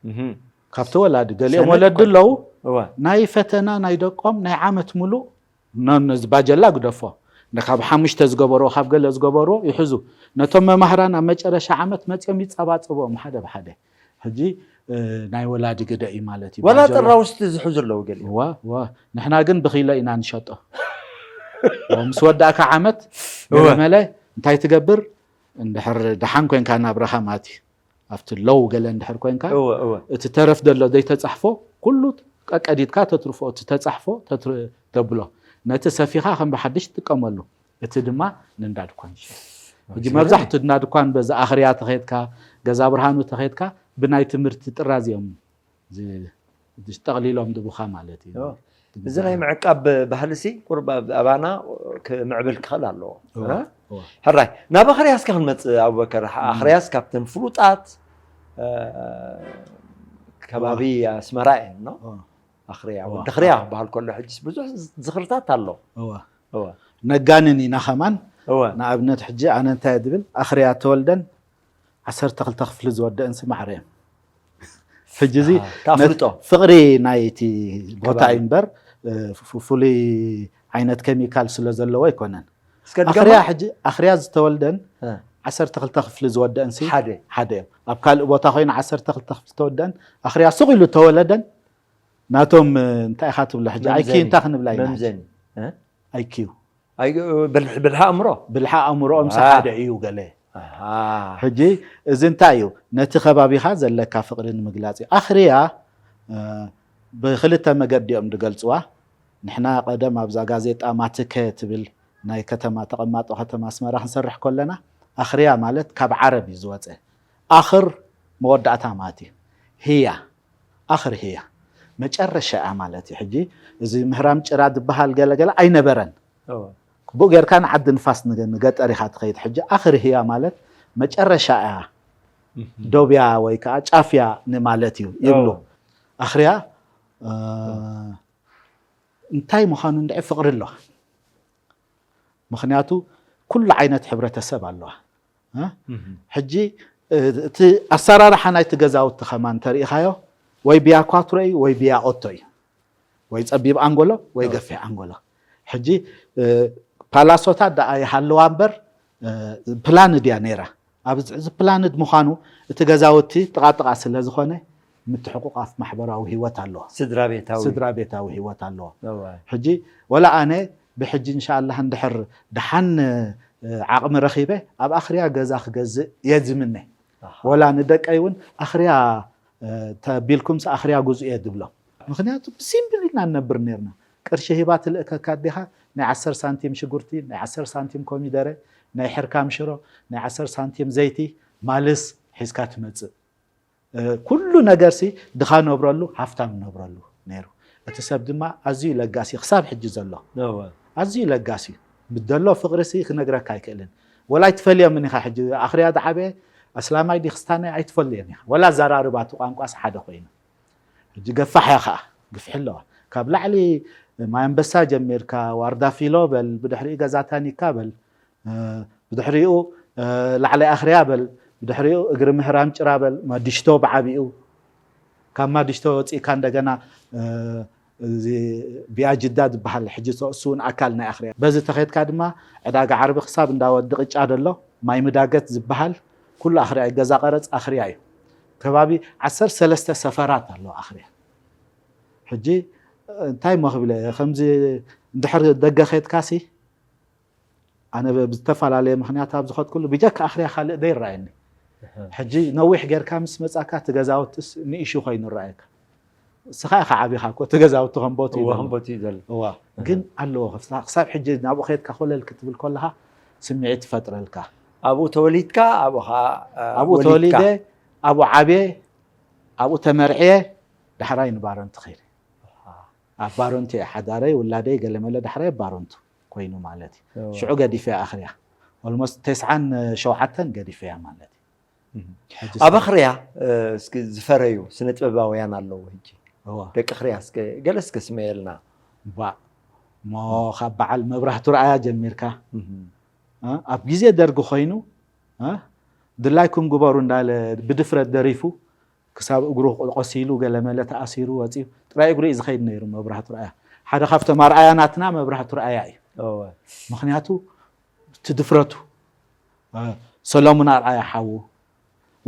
እህ። ካብቲ ወላዲ። ገሊኦም ሰነድ ወለዲ እኮ ኣለዉ። እዋ። ናይ ፈተና ናይ ደቆም ናይ ዓመት ሙሉእ ኖ፣ ነዚ ባጀላ ግደፎ። ነ-፣ ካብ ሓሙሽተ ዝገበርዎ፣ ካብ ገለ ዝገበርዎ ይሕዙ። ነቶም መማህራን ኣብ መጨረሻ ዓመት መጺኦም ይጸባጸብኦም ሓደ ብሓደ። ሕጂ፣ እ፣ ናይ ወላዲ ግደ እዩ ማለት እዩ። ዋላ ባጀላ ጥራውስቲ ዝሕዙ ኣለዉ ገሊኦም። እዋ፣ እዋ። ንሕና ግን ብኪሎ ኢና ንሸጦ። እዋ፣ ምስ ወዳእካ ዓመት፣ እወ። ገለመለ እንታይ ትገብር? እንድሕር ደሓን ኮንካ ናብራኻ ማለት እዩ። ኣብቲ ሎው ገለ እንድሕር ኮንካ፣ እወ፣ እወ። እቲ ተረፍ ዘሎ ዘይተጻሕፎ ኩሉ ቀቀዲድካ ተትርፎ፣ እቲ ተጻሕፎ ተትር-፣ ተብሎ። ነቲ ሰፊኻ ከም ብሓድሽ ትጥቀመሉ። እቲ ድማ ንእንዳ ድኳን ይሸጥ። ሕጂ መብዛሕቱ እንዳ ድኳን በዚ ኣኽርያ ተኸድካ፣ ገዛ ብርሃኑ ተኸድካ፣ ብናይ ትምህርቲ ጥራዝ እዮም ዝ- ጠቕሊሎም ድቡኻ ማለት እዩ። እዚ ናይ ምዕቃብ ባህልሲ ቁርብ ኣባና ክምዕብል ክኽእል ኣለዎ። እወ፣ እወ። ሕራይ ናብ ኣኽርያስ ክንመፅእ ኣቡበከር፣ ኣኽርያስ ካብተን ፍሉጣት ከባቢ ኣስመራ እየን። ኣኽርያ ወዲ ኣኽርያ ክበሃል ከሎ ሕጅስ ብዙሕ ዝኽርታት ኣሎ። ነጋንን ኢና ከማን። ንኣብነት ሕጂ ኣነ እንታይ ድብል ኣኽርያ ተወልደን ዓሰርተ ክልተ ክፍሊ ዝወደእን ስማዕረ እዮም። ሕጂ እዚ ታፍልጦ ፍቕሪ ናይቲ ቦታ እዩ እምበር ፍሉይ ዓይነት ኬሚካል ስለ ዘለዎ ኣይኮነን። ኣኽርያ ሕጂ ኣኽርያ ዝተወልደን ዓሰርተ ክልተ ክፍሊ ዝወደእን ሲ ሓደ ሓደ እዮም። ኣብ ካልእ ቦታ ኮይኑ ዓሰርተ ክልተ ክፍሊ ዝተወደእን ኣኽርያ ሱቕ ኢሉ ተወለደን ናቶም እንታይ ኢኻ ትብሎ ሕጂ ኣይኪ እንታይ ክንብላ ኢና መምዘኒ ኣይኪዩ ብልሓ ኣእምሮ ብልሓ ኣእምሮኦም ሓደ እዩ ገለ ሕጂ እዚ እንታይ እዩ ነቲ ከባቢኻ ዘለካ ፍቕሪ ንምግላፅ እዩ ኣኽርያ ብክልተ መገዲ እዮም ዝገልፅዋ ንሕና ቀደም ኣብዛ ጋዜጣ ማትከ ትብል ናይ ከተማ ተቐማጦ ከተማ ኣስመራ ክንሰርሕ ከለና ኣኽርያ ማለት ካብ ዓረብ እዩ ዝወፀ ኣኽር መወዳእታ ማለት እዩ ህያ ኣኽር ህያ መጨረሻ እያ ማለት እዩ ሕጂ እዚ ምህራም ጭራ ዝበሃል ገለገለ ኣይነበረን ብኡ ጌርካ ንዓዲ ንፋስ ንገጠር ኢኻ ትኸይድ ሕጂ ኣኽር ህያ ማለት መጨረሻ እያ ዶብያ ወይ ከዓ ጫፍያ ንማለት እዩ ይብሉ ኣኽርያ እንታይ ምዃኑ እንድዒ ፍቕሪ ኣለዋ ምኽንያቱ ኩሉ ዓይነት ሕብረተሰብ ኣለዋ ሕጂ እቲ ኣሰራርሓ ናይቲ ገዛውቲ ከማን ተሪኢኻዮ ወይ ብያ ኳትሮ እዩ ወይ ብያ ኦቶ እዩ ወይ ፀቢብ ኣንጎሎ ወይ ገፊሕ ኣንጎሎ ሕጂ ፓላሶታት ደኣ ይሃለዋ እምበር ፕላንድ እያ ነይራ ኣብዚ ፕላንድ ምዃኑ እቲ ገዛውቲ ጥቓጥቓ ስለ ዝኾነ ምትሕቁቃፍ ማሕበራዊ ህይወት ኣለዎ ስድራ ቤታዊ ስድራ ቤታዊ ህይወት ኣለዎ ሕጂ ወላ ኣነ ብሕጂ እንሻኣላህ እንድሕር ደሓን ዓቕሚ ረኺበ ኣብ ኣኽርያ ገዛ ክገዝእ እየ ዝምነ ወላ ንደቀይ እውን ኣኽርያ ተቢልኩምስ ኣኽርያ ግዙ እየ ድብሎም ምኽንያቱ ብሲምብል ኢና ንነብር ነርና ቅርሺ ሂባ ትልእከካ ኣዴኻ ናይ ዓሰር ሳንቲም ሽጉርቲ ናይ ዓሰር ሳንቲም ኮሚደረ ናይ ሕርካም ሽሮ ናይ ዓሰር ሳንቲም ዘይቲ ማልስ ሒዝካ ትመፅእ ኩሉ ነገርሲ ድኻ ነብረሉ ሃፍታም ነብረሉ ነይሩ እቲ ሰብ ድማ ኣዝዩ ለጋሲ ክሳብ ሕጂ ዘሎ ኣዝዩ ለጋሲ እዩ ብደሎ ፍቕርሲ ክነግረካ ኣይክእልን ወላ ኣይትፈልዮምን ኢኻ ሕጂ ኣኽርያ ዝዓበየ ኣስላማይ ዲ ክስታናይ ኣይትፈልዮን ኢኻ ወላ ኣዘራርባቱ ቋንቋስ ሓደ ኮይኑ ሕጂ ገፋሕ እያ ከዓ ግፍሒ ኣለዋ ካብ ላዕሊ ማይ ኣንበሳ ጀሚርካ ዋርዳ ፊሎ በል ብድሕሪኡ ገዛ ታኒካ በል ብድሕሪኡ ላዕላይ ኣኽርያ በል ብድሕሪኡ እግሪ ምህራም ጭራ በል ማዲሽቶ ብዓቢኡ ካብ ማዲሽቶ ወፂእካ እንደገና እዚ ቢያጅዳ ዝበሃል ሕጂ እሱ እውን ኣካል ናይ ኣኽርያ በዚ ተኸድካ ድማ ዕዳጋ ዓርቢ ክሳብ እንዳወዲ ቅጫ ደሎ ማይ ምዳገት ዝበሃል ኩሉ ኣኽርያ ገዛ ቀረፅ ኣኽርያ እዩ ከባቢ ዓሰርተ ሰለስተ ሰፈራት ኣለዋ ኣኽርያ ሕጂ እንታይ ሞ ክብለ ከምዚ እንድሕር ደገ ከድካሲ ኣነ ብዝተፈላለየ ምክንያት ኣብ ዝኸድኩሉ ብጀካ ኣኽርያ ካልእ ዘይረኣየኒ ሕጂ ነዊሕ ጌርካ ምስ መፃካ እቲ ገዛውትስ ንእሹ ኮይኑ ረኣየካ እስኻ ኢኻ ዓቢኻ እኮ እቲ ገዛውቲ ከም ቦቲ እዩ ዘሎ። ከምቦቲ እዩ ዘሎ እዋ ግን ኣለዎ ክፍታ ክሳብ ሕጂ ናብኡ ከድካ ኮለል ክትብል ከለኻ ስምዒት ትፈጥረልካ ኣብኡ ተወሊድካ ኣብኡ ከዓ ኣብኡ ተወሊደ ኣብኡ ዓብየ ኣብኡ ተመርዕየ ዳሕራይ ንባረንቱ ከይደ ኣብ ባረንቱ እየ ሓዳረይ ውላደይ ገለመለ ዳሕራይ ኣብ ባረንቱ ኮይኑ ማለት እዩ ሽዑ ገዲፈያ ኣኽርያ ኦልሞስት ተስዓን ሸውዓተን ገዲፈያ ማለት እዩ ኣብ ኣኽርያ እስኪ ዝፈረዩ ስነ ጥበባውያን ኣለዉ ሕጂ ደቂ ኣኽርያ እስከ ገለ እስከ ስመየልና ባ እሞ ካብ በዓል መብራህቱ ረኣያ ጀሚርካ ኣብ ግዜ ደርጊ ኮይኑ ድላይኩም ግበሩ እንዳለ ብድፍረት ደሪፉ ክሳብ እግሩ ቆሲሉ ገለመለ ተኣሲሩ ወፂኡ ጥራይ እግሩ እዩ ዝኸይድ ነይሩ መብራህቱ ረኣያ ሓደ ካብቶም ኣርኣያ ናትና መብራህቱ ረኣያ እዩ ምክንያቱ እቲ ድፍረቱ ሰሎሙን ኣርኣያ ሓዉ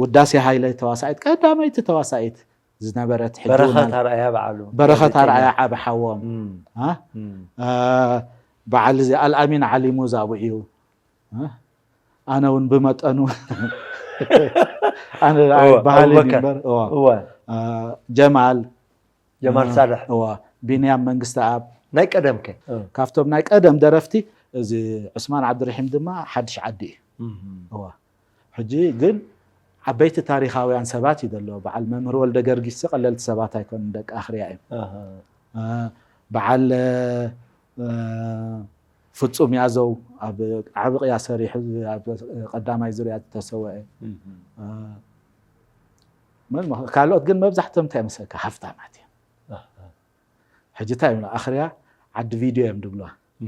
ውዳሴ ሃይለ ተዋሳኢት ቀዳመይቲ ተዋሳኢት ዝነበረት ሕጂ እውን በረኸት ኣርኣያ በዓሉ በረኸት ኣርኣያ ዓቢ ሓዎም እ? እ፣ በዓል እዚ ኣልኣሚን ዓሊሙ ዛቡ እዩ እ? ኣነ እውን ብመጠኑ ኣነ እወ፣ በሃሊ ኣቡበከር። እምበር እወ። እወ እ፣ ጀማል ጀማል ሳልሕ እወ፣ ቢንያም መንግስተኣብ ናይ ቀደም ከ ካብቶም ናይ ቀደም ደረፍቲ እዚ ዑስማን ዓብድርሒም ድማ ሓድሽ ዓዲ እዩ። እዋ ሕጂ ግን ዓበይቲ ታሪኻውያን ሰባት እዩ ዘሎ። በዓል መምህር ወልደ ገርጊስ ቀለልቲ ሰባት ኣይኮኑን፣ ደቂ ኣኽርያ እዮም። በዓል ፍጹም ያዘው ኣብ ዓቢ ቅያ ሰሪሑ ኣብ ቀዳማይ ዙርያ ዝተሰወአ። ካልኦት ግን መብዛሕቶም እንታይ መሰልካ ሃፍታማት እዮም። ሕጂ እንታይ እዮም ኣኽርያ ዓዲ ቪድዮ እዮም ድብልዋ።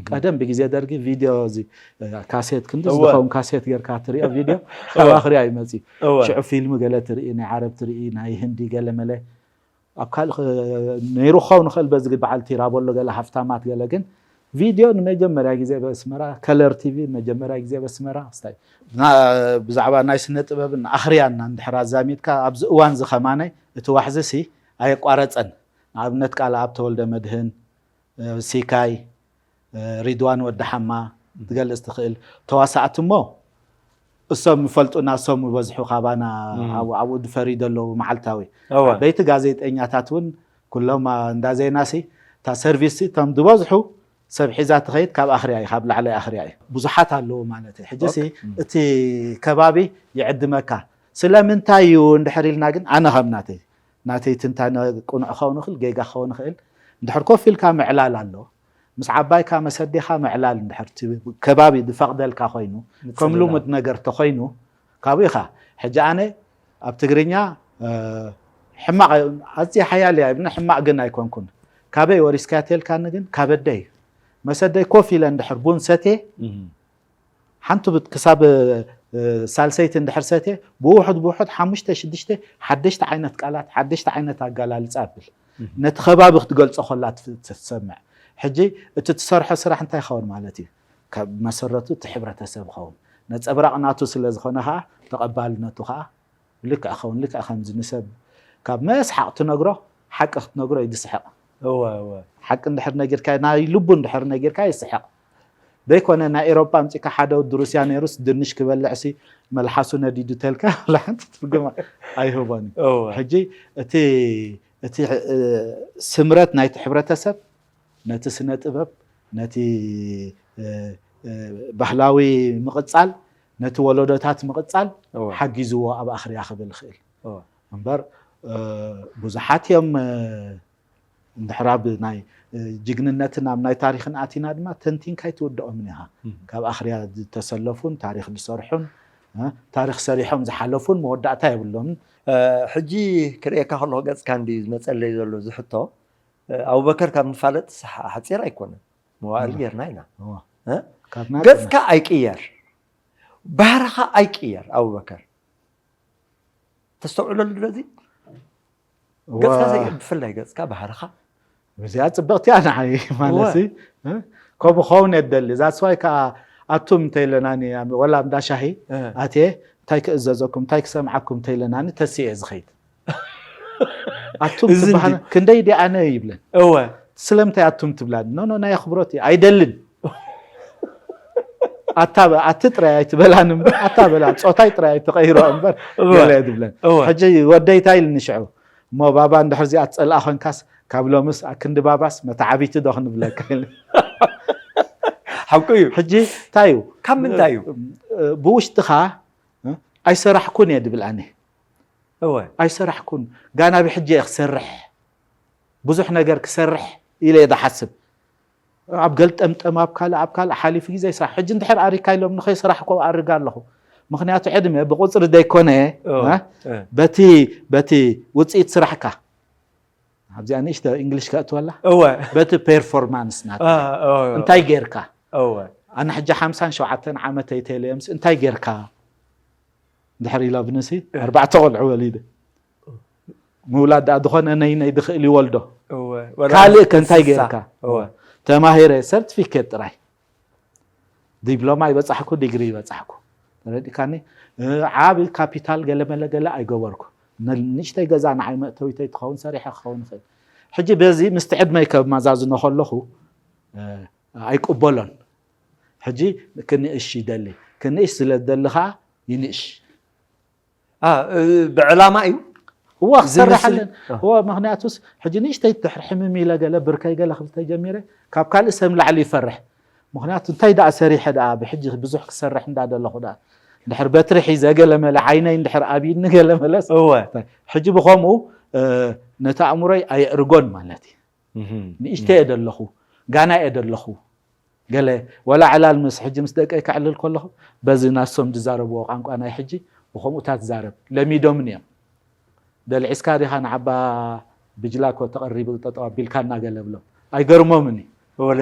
ቀደም ብግዜ ደርጊ ቪድዮ እዚ ካሴት ክንዲ ዝኸውን ካሴት ጌርካ ትሪኦ ቪድዮ ካብ ኣኽርያ ይመጽእ። ሽዑ ፊልም ገለ ትርኢ፣ ናይ ዓረብ ትርኢ፣ ናይ ህንዲ ገለ መለ ኣብ ካልእ ነይሩ ክኸውን ይኽእል። በዚ በዓል ቲራቦሎ ገለ ሃፍታማት ገለ ግን ቪድዮ ንመጀመርያ ግዜ በስመራ፣ ከለር ቲቪ መጀመርያ ግዜ በስመራ ስታይ ብዛዕባ ናይ ስነ ጥበብን ኣኽርያና እንድሕር ኣዛሚድካ ኣብዚ እዋን እዚ ኸማነ እቲ ዋሕዚ ሲ ኣየቋረጸን። ንኣብነት ቃል ኣብ ተወልደ መድህን፣ ሲካይ፣ ሪድዋን ወዲ ሓማ ትገልጽ ትኽእል ተዋሳእቲ እሞ እሶም ይፈልጡና፣ እሶም ይበዝሑ ካባና ኣብኡ ድፈሪ ዘለዉ መዓልታዊ በይቲ ጋዜጠኛታት እውን ኩሎም እንዳ ዜና ሲ እታ ሰርቪስ ሲ እቶም ዝበዝሑ ሰብ ሒዛ ትኸይድ ካብ ኣኽርያ እዩ፣ ካብ ላዕላይ ኣኽርያ እዩ። ብዙሓት ኣለዉ ማለት እዩ። ሕጂ ሲ እቲ ከባቢ ይዕድመካ። ስለምንታይ እዩ እንድሕር ኢልና ግን ኣነ ከም ናተይ ናተይ ትንታነ ቅኑዕ ክኸውን ይኽእል፣ ጌጋ ክኸውን ይኽእል። እንድሕር ኮፍ ኢልካ ምዕላል ኣሎ። ምስ ዓባይካ መሰዴኻ ምዕላል እንድሕር እቲ ከባቢ ዝፈቕደልካ ኮይኑ ከም ልሙድ ነገር ተኾይኑ ካብኡ ኢኻ። ሕጂ ኣነ ኣብ ትግርኛ ሕማቕ ኣዝየ ሓያል እያ ይብልና፣ ሕማቕ ግን ኣይኮንኩን። ካበይ ወሪስካያ ተልካኒ ግን ካብ ኣደይ መሰደይ ኮፍ ኢለ እንድሕር ቡን ሰትየ ሓንቲ ክሳብ ሳልሰይቲ እንድሕር ሰትየ ብውሑድ ብውሑድ ሓሙሽተ ሽዱሽተ ሓደሽቲ ዓይነት ቃላት ሓደሽቲ ዓይነት ኣገላልፃ ኣብል። ነቲ ከባቢ ክትገልፆ ከላ ትሰምዕ። ሕጂ እቲ ትሰርሖ ስራሕ እንታይ ይኸውን ማለት እዩ? ካብ መሰረቱ እቲ ሕብረተሰብ ይኸውን። ነፀብራቕ ናቱ ስለ ዝኾነ ከዓ ተቐባልነቱ ከዓ ልክዕ ኸውን ልክዕ ከምዚ ንሰብ ካብ መስሓቕ ትነግሮ ሓቂ ክትነግሮ እዩ ዝስሕቕ። ሓቂ እንድሕር ነጊርካ ናይ ልቡ እንድሕር ነጊርካ ይስሕቕ። ዘይኮነ ናይ ኤሮፓ ኣምፂካ ሓደ ወዲ ሩስያ ነይሩስ ድንሽ ክበልዕ ሲ መልሓሱ ነዲዱ ተልካ ሓንቲ ትርጉም ኣይህቦን። ሕጂ እቲ እቲ ስምረት ናይቲ ሕብረተሰብ ነቲ ስነ ጥበብ ነቲ ባህላዊ ምቕፃል ነቲ ወለዶታት ምቕፃል ሓጊዝዎ ኣብ ኣኽርያ ክብል ይኽእል። እምበር ብዙሓት እዮም እንድሕር ኣብ ናይ ጅግንነትን ኣብ ናይ ታሪኽን ኣቲና ድማ ተንቲንካ ኣይትውድኦምን ኢኻ። ካብ ኣኽርያ ዝተሰለፉን ታሪኽ ዝሰርሑን ታሪኽ ሰሪሖም ዝሓለፉን መወዳእታ የብሎምን። ሕጂ ክርእየካ ከለኹ ገፅካ እንድዩ ዝመፀለይ ዘሎ ዝሕቶ ኣቡበከር ካብ ንፋለጥ ሓፂር ኣይኮነን። መዋእል ጌርና ኢና። ገፅካ ኣይቅየር፣ ባህርኻ ኣይቅየር። ኣቡበከር ተስተውዕለሉ ዶ እዚ? ገፅካ ብፍላይ ገፅካ ባህርኻ እዚኣ ፅብቕቲ እያ ንዓይ ማለት ከምኡ ኸውን የደሊ። ዛስዋይ ከዓ ኣቱም እንተይለናኒ ወላ እንዳ ሻሂ ኣትየ እንታይ ክእዘዘኩም እንታይ ክሰምዓኩም እንተይለናኒ ተስየ ዝኸይድ ኣቱም ትበሃል ክንደይ ዲ ኣነ ይብለን። እወ ስለምንታይ ኣቱም ትብላኒ? ኖ ኖ ናይ ኣኽብሮት እዩ ኣይደልን። ኣታ ኣቲ ጥራይ ኣይትበላን እምበር ኣታ በላ ጾታይ ጥራይ ኣይትቐይሮ እምበር ገለ ትብለን። ሕጂ ወደይ እንታይ ኢልኒ ሽዑ እሞ ባባ እንድሕር እዚኣ ትጸልኣ ኮንካስ ካብ ሎምስ ኣክንዲ ባባስ መተዓቢቲ ዶ ክንብለካ ኢልኒ። ሓቁ እዩ። ሕጂ እንታይ እዩ ካብ ምንታይ እዩ ብውሽጥኻ ኣይሰራሕኩን እየ ድብል ኣነ ኣይሰራሕኩን ጋና ብሕጂ እየ ክሰርሕ ብዙሕ ነገር ክሰርሕ ኢለ እየ ዝሓስብ ኣብ ገልጠምጠም ኣብ ካልእ ኣብ ካልእ ሓሊፉ ግዜ ይስራሕ ሕጂ እንድሕር ኣሪካ ኢሎም ንኸይስራሕ ኮ ኣርጋ ኣለኹ ምኽንያቱ ዕድመ ብቁፅሪ ዘይኮነ በቲ በቲ ውፅኢት ስራሕካ ኣብዚኣ ንእሽተ እንግሊሽ ከእትወላ እወ በቲ ፐርፎርማንስ ናት አ፣ አ፣ አ። እንታይ ጌርካ እወ ኣነ ሕጂ ሓምሳን ሸውዓተን ዓመተይ ተይለየምስ እንታይ ጌርካ ድሕር ኢሎብንሲ ኣርባዕተ ቆልዑ ወሊደ ምውላድ ደኣ ዝኾነ ነይ ነይ ድኽእል ይወልዶ እወ ወላ ካልእ ከ እንታይ እንስሳ። ጌርካ እወ ተማሂረ ሰርቲፊኬት ጥራይ ዲፕሎማ ይበፃሕኩ ዲግሪ ይበፃሕኩ ተረዲካኒ ዓብ ካፒታል ገለመለ ገለ ኣይገበርኩ ንእሽተይ ገዛ ንዓይ መእተዊተይ ትኸውን ሰሪሐ ክኸውን ይኽእል ሕጂ በዚ ምስቲ ዕድመይ ከማዛዝኖ ከለኹ ኣይቅበሎን ሕጂ ክንእሽ ይደሊ ክንእሽ ስለ ዝደሊ ከዓ ይንእሽ ብዕላማ እዩ እዋ ክሰርሕ ኣለን እዋ ምክንያቱስ ሕጂ ንእሽተይ ድሕር ሕምም ኢለ ገለ ብርከይ ገለ ክብል ተጀሚረ ካብ ካልእ ሰብ ላዕሊ ይፈርሕ ምኽንያቱ እንታይ ደኣ ሰሪሐ ደኣ ብሕጂ ብዙሕ ክሰርሕ እንዳደለኹ ደኣ እንድሕር በትሪ ሒዘ ገለመለ ዓይነይ እንድሕር ኣብይኒ ገለመለስ እወ ሕጂ ብኸምኡ ነቲ ኣእምሮይ ኣየእርጎን ማለት እዩ። ንእሽተ እየ ደለኹ፣ ጋና እየ ደለኹ። ገለ ወላ ዕላል ምስ ሕጂ ምስ ደቀይ ከዕልል ከለኹ በዚ ናሶም ዝዛረብዎ ቋንቋ ናይ ሕጂ ብኸምኡታት ዛረብ ለሚዶምን እዮም። ደልዒስካ ዲኻ ንዓባ ብጅላኮ ተቐሪቡ ጠጠው ኣቢልካ እናገለ ብሎም ኣይገርሞምን እዩ።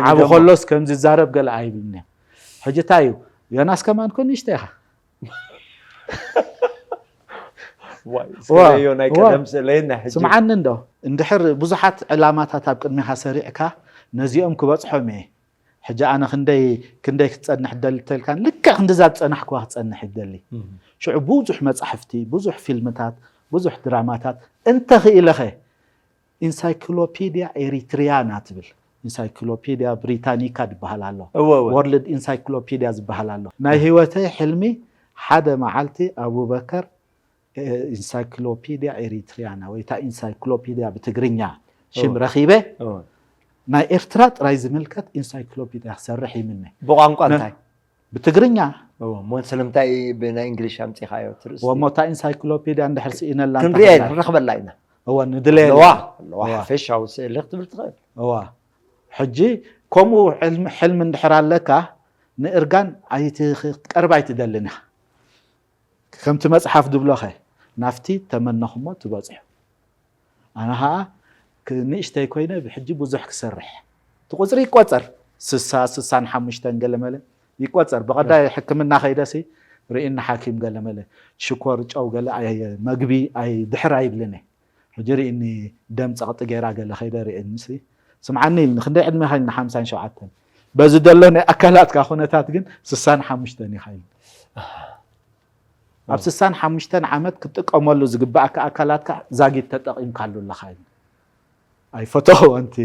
ዓብ ከሎስ ከም ዝዛረብ ገለ ኣይብልን እዮም። ሕጂ እንታይ እዩ ዮናስ ከማን ኮ ንእሽተ ኢኻ ስከለዮ ናይ ቀደም ስእለይና ሕጂ ስምዓኒ እንዶ እንድሕር ብዙሓት ዕላማታት ኣብ ቅድሚኻ ሰሪዕካ ነዚኦም ክበፅሖም እየ ሕጂ ኣነ ክንደይ ክንደይ ክትፀንሕ ደሊ ተልካን ልክዕ ክንድዛ ዝፀናሕክዋ ክፀንሕ ይደሊ ሽዑ ብዙሕ መፃሕፍቲ ብዙሕ ፊልምታት ብዙሕ ድራማታት እንተኽኢለኸ ኢንሳይክሎፒድያ ኤሪትሪያና ትብል ኢንሳይክሎፒድያ ብሪታኒካ ዝበሃል ኣሎ እወ እወ ወርልድ ኢንሳይክሎፒድያ ዝበሃል ኣሎ ናይ ህይወተይ ሕልሚ ሓደ መዓልቲ ኣቡበከር ኢንሳይክሎፒድያ ኤሪትሪያና ወይ እታ ኢንሳይክሎፒድያ ብትግርኛ ሽም ረኺበ ናይ ኤርትራ ጥራይ ዝምልከት ኢንሳይክሎፒድያ ክሰርሕ ይምነ ብቋንቋ እንታይ ብትግርኛ እሞ ስለምንታይ ብናይ እንግሊሽ ኣምፂኻዮ ትርእስ ወሞታ ኢንሳይክሎፒድያ እንድሕር ስኢነላ ክንሪያ ኢና ንረኽበላ ኢና እወ ንድለየ ኣለዋ ኣለዋ ሓፈሻዊ ስእሊ ክትብል ትኽእል እዋ ሕጂ ከምኡ ሕልሚ ሕልሚ እንድሕር ኣለካ ንእርጋን ኣይትቀርብ ኣይትደልን ኢኻ ከምቲ መፅሓፍ ድብሎኸ ናፍቲ ተመነኹሞ ትበፅሑ ኣነ ኸዓ ንእሽተይ ኮይነ ብሕጂ ብዙሕ ክሰርሕ እቲ ቁፅሪ ይቆፀር ስሳ ስሳን ሓሙሽተን ገለመለ ይቆፀር ብቐዳይ ሕክምና ከይደሲ ርእኒ ሓኪም ገለመለ ሽኮር ጨው ገለ መግቢ ድሕር ኣይብልን ሕጂ ርእኒ ደም ፀቕጢ ገይራ ገለ ከይደ ርእኒ ስምዓኒ ኢልኒ ክንደይ ዕድሜ ኻይልና ሓምሳን ሸውዓተን በዚ ዘሎ ናይ ኣካላትካ ኩነታት ግን ስሳን ሓሙሽተን ኢኻ ኢልኒ ኣብ ስሳን ሓሙሽተን ዓመት ክትጥቀመሉ ዝግባኣካ ኣካላትካ ዛጊድ ተጠቒምካሉ ኣለኻ ኢልኒ ኣይፈተዎ ኣንቲ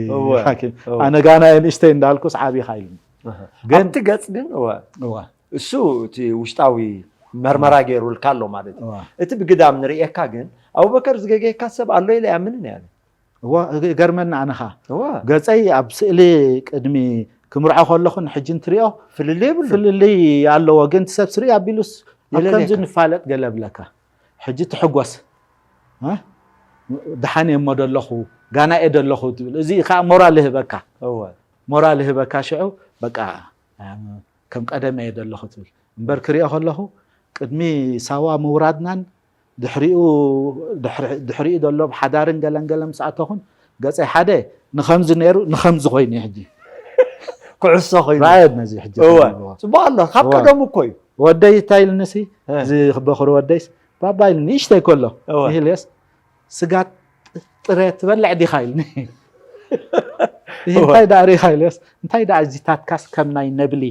ሓኪም ኣነ ጋና ንእሽተይ እንዳልኩስ ዓብኻ ኢልኒ ግን ኣብቲ ገፅ ግን እወ እሱ እቲ ውሽጣዊ መርመራ ገይሩልካ ኣሎ ማለት እዩ እቲ ብግዳም ንርእየካ ግን ኣቡበከር ዝገገየካ ሰብ ኣሎ ኢለ ያምንን ያለ እዋ ገርመና ኣነኻ ገፀይ ኣብ ስእሊ ቅድሚ ክምርዖ ከለኹ ንሕጂ እንትሪኦ ፍልልይ የብሉ ፍልልይ ኣለዎ ግን ሰብ ስርኢ ኣቢሉስ ኣብ ከምዚ ንፋለጥ ገለ ብለካ ሕጂ ትሕጎስ ደሓን እየ እሞ ደለኹ ጋና እየ ደለኹ ትብል እዚ ከዓ ሞራል ይህበካ ሞራል ይህበካ ሽዑ በቃ ከም ቀደም እየ ደለኹ ትብል እምበር ክሪኦ ከለኹ ቅድሚ ሳዋ ምውራድናን ድሕሪኡ ድሕሪኡ ዘሎ ብሓዳርን ገለን ገለን ምስ ኣተኹን ገፀይ ሓደ ንኸምዚ ነይሩ ንኸምዚ ኮይኑ ሕጂ ኩዕሶ ኮይኑ ራየት ነዚ ሕጂ እወ ጽቡቅ ኣሎ ካብ ቀደሙ እኮ እዩ ወደይ እንታይ ኢልንሲ እዚ በኽሪ ወደይስ ባባ ኢልኒ ንእሽተይ ከሎ ይህልየስ ስጋ ጥረ ትበልዕ ዲኻ ኢልኒ ይህ እንታይ ዳኣ ሪኻ ኢልዮስ እንታይ ዳኣ እዚታትካስ ከም ናይ ነብሊ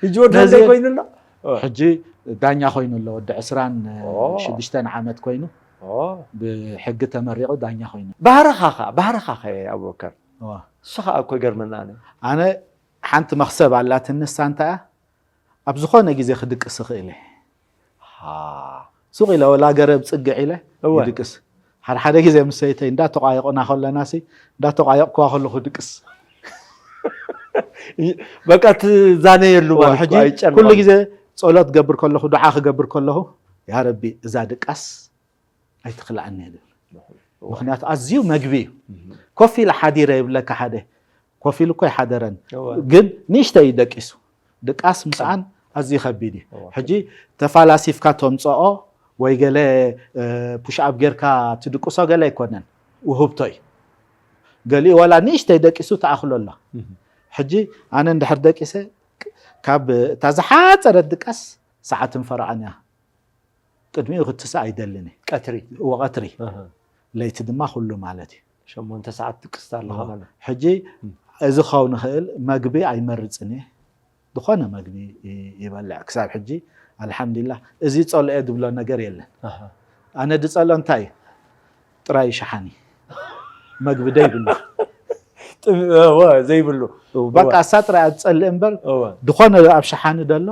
ሕጂ ወዲ ክንደይ ኮይኑ ኣሎ ሕጂ ዳኛ ኮይኑ ኣሎ ወዲ ዕስራን ሽዱሽተን ዓመት ኮይኑ ብሕጊ ተመሪቑ ዳኛ ኮይኑ ባህርኻ ኸ ባህርኻ ኸ ኣቡበከር እሱ ኸዓ እኮ ይገርመና ኣነ ኣነ ሓንቲ መኽሰብ ኣላትኒ ንሳ እንታይ እያ ኣብ ዝኾነ ግዜ ክድቅስ ይኽእል እየ ሱቕ ኢለ ወላ ገረብ ፅግዕ ኢለ ይድቅስ ሓደ ሓደ ግዜ ምስ ሰይተይ እንዳተቋየቑና ከለና ሲ እንዳተቋየቕኩዋ ከለኹ ድቅስ በቃ ትዛነየሉ ማለት ኩሉ ግዜ ጸሎት ገብር ከለኹ ዱዓ ክገብር ከለኹ ያ ረቢ እዛ ድቃስ ኣይትኽልኣኒ እየ ዝብል ምኽንያቱ ኣዝዩ መግቢ እዩ ኮፍ ኢለ ሓዲረ ይብለካ ሓደ ኮፍ ኢሉ እኮ ይሓደረን ግን ንእሽተይ እዩ ደቂሱ ድቃስ ምስኣን ኣዝዩ ከቢድ እዩ ሕጂ ተፋላሲፍካ ተምፀኦ ወይ ገለ ፑሽኣፕ ጌርካ ትድቅሶ ገለ ኣይኮነን ውህብቶ እዩ ገሊኡ ዋላ ንእሽተይ ደቂሱ ተኣኽሎ ኣሎ ሕጂ ኣነ እንድሕር ደቂሰ ካብ እታ ዝሓፀረት ድቃስ ሰዓትን ፈረቓን እያ ቅድሚኡ ክትስእ ኣይደልን እየ ቀትሪ እወ ቀትሪ ለይቲ ድማ ኩሉ ማለት እዩ ሸሞንተ ሰዓት ትቅስታ ኣለኻ ማለት ሕጂ እዚ ክኸውን ይኽእል መግቢ ኣይመርፅን እየ ዝኾነ መግቢ ይበልዕ ክሳብ ሕጂ ኣልሓምዱሊላህ እዚ ፀልኦ ዝብሎ ነገር የለን ኣነ ዝፀልኦ እንታይ እዩ ጥራይ ሸሓኒ መግቢ ደይብሉ ዘይብሉ በቃ እሳ ጥራይ እያ ትፀልእ እምበር ዝኾነ ኣብ ሸሓኒ ደሎ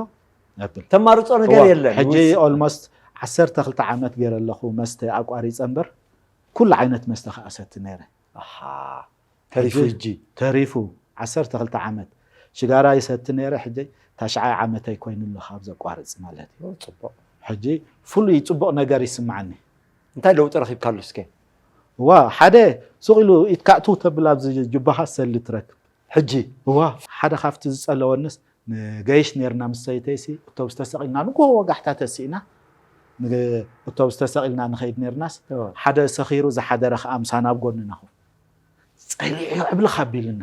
ተማርፆ ነገር የለን ሕጂ ኦልሞስት ዓሰርተ ክልተ ዓመት ገይረ ኣለኹ መስተ ኣቋሪፀ እምበር ኩሉ ዓይነት መስተ ከዓ ሰቲ ነይረ ተሪፉ ሕጂ- ሕጂ ተሪፉ ዓሰርተ ክልተ ዓመት ሽጋራ ይሰቲ ነይረ። ሕጂ ታሽዓይ ዓመተይ ኮይኑ ኣሎ ካብ ዘቋርፅ ማለት እዩ። ኦ፣ ጽቡቕ። ሕጂ ፍሉይ ፅቡቕ ነገር ይስማዓኒ። እንታይ ለውጢ ረኺብካሉ እስከ? ዋ ሓደ ሱቕ ኢሉ ኢትካ እትው ተብል ኣብዚ ጅባኻ ሰሊ ትረክብ። ሕጂ ዋ ሓደ ካብቲ ዝፀለወንስ ንገይሽ ነርና ምስ ሰይተይሲ እቶብስ ተሰቒልና ንጎ ወጋሕታ ተሲእና ንግ- እቶብስ ተሰቒልና ንኸይድ ነርናስ እዋ። ሓደ ሰኺሩ ዝሓደረ ከዓ ምሳና ኣብ ጎንና ኹ ፀሊዑ ዕብልኽ ኣቢልና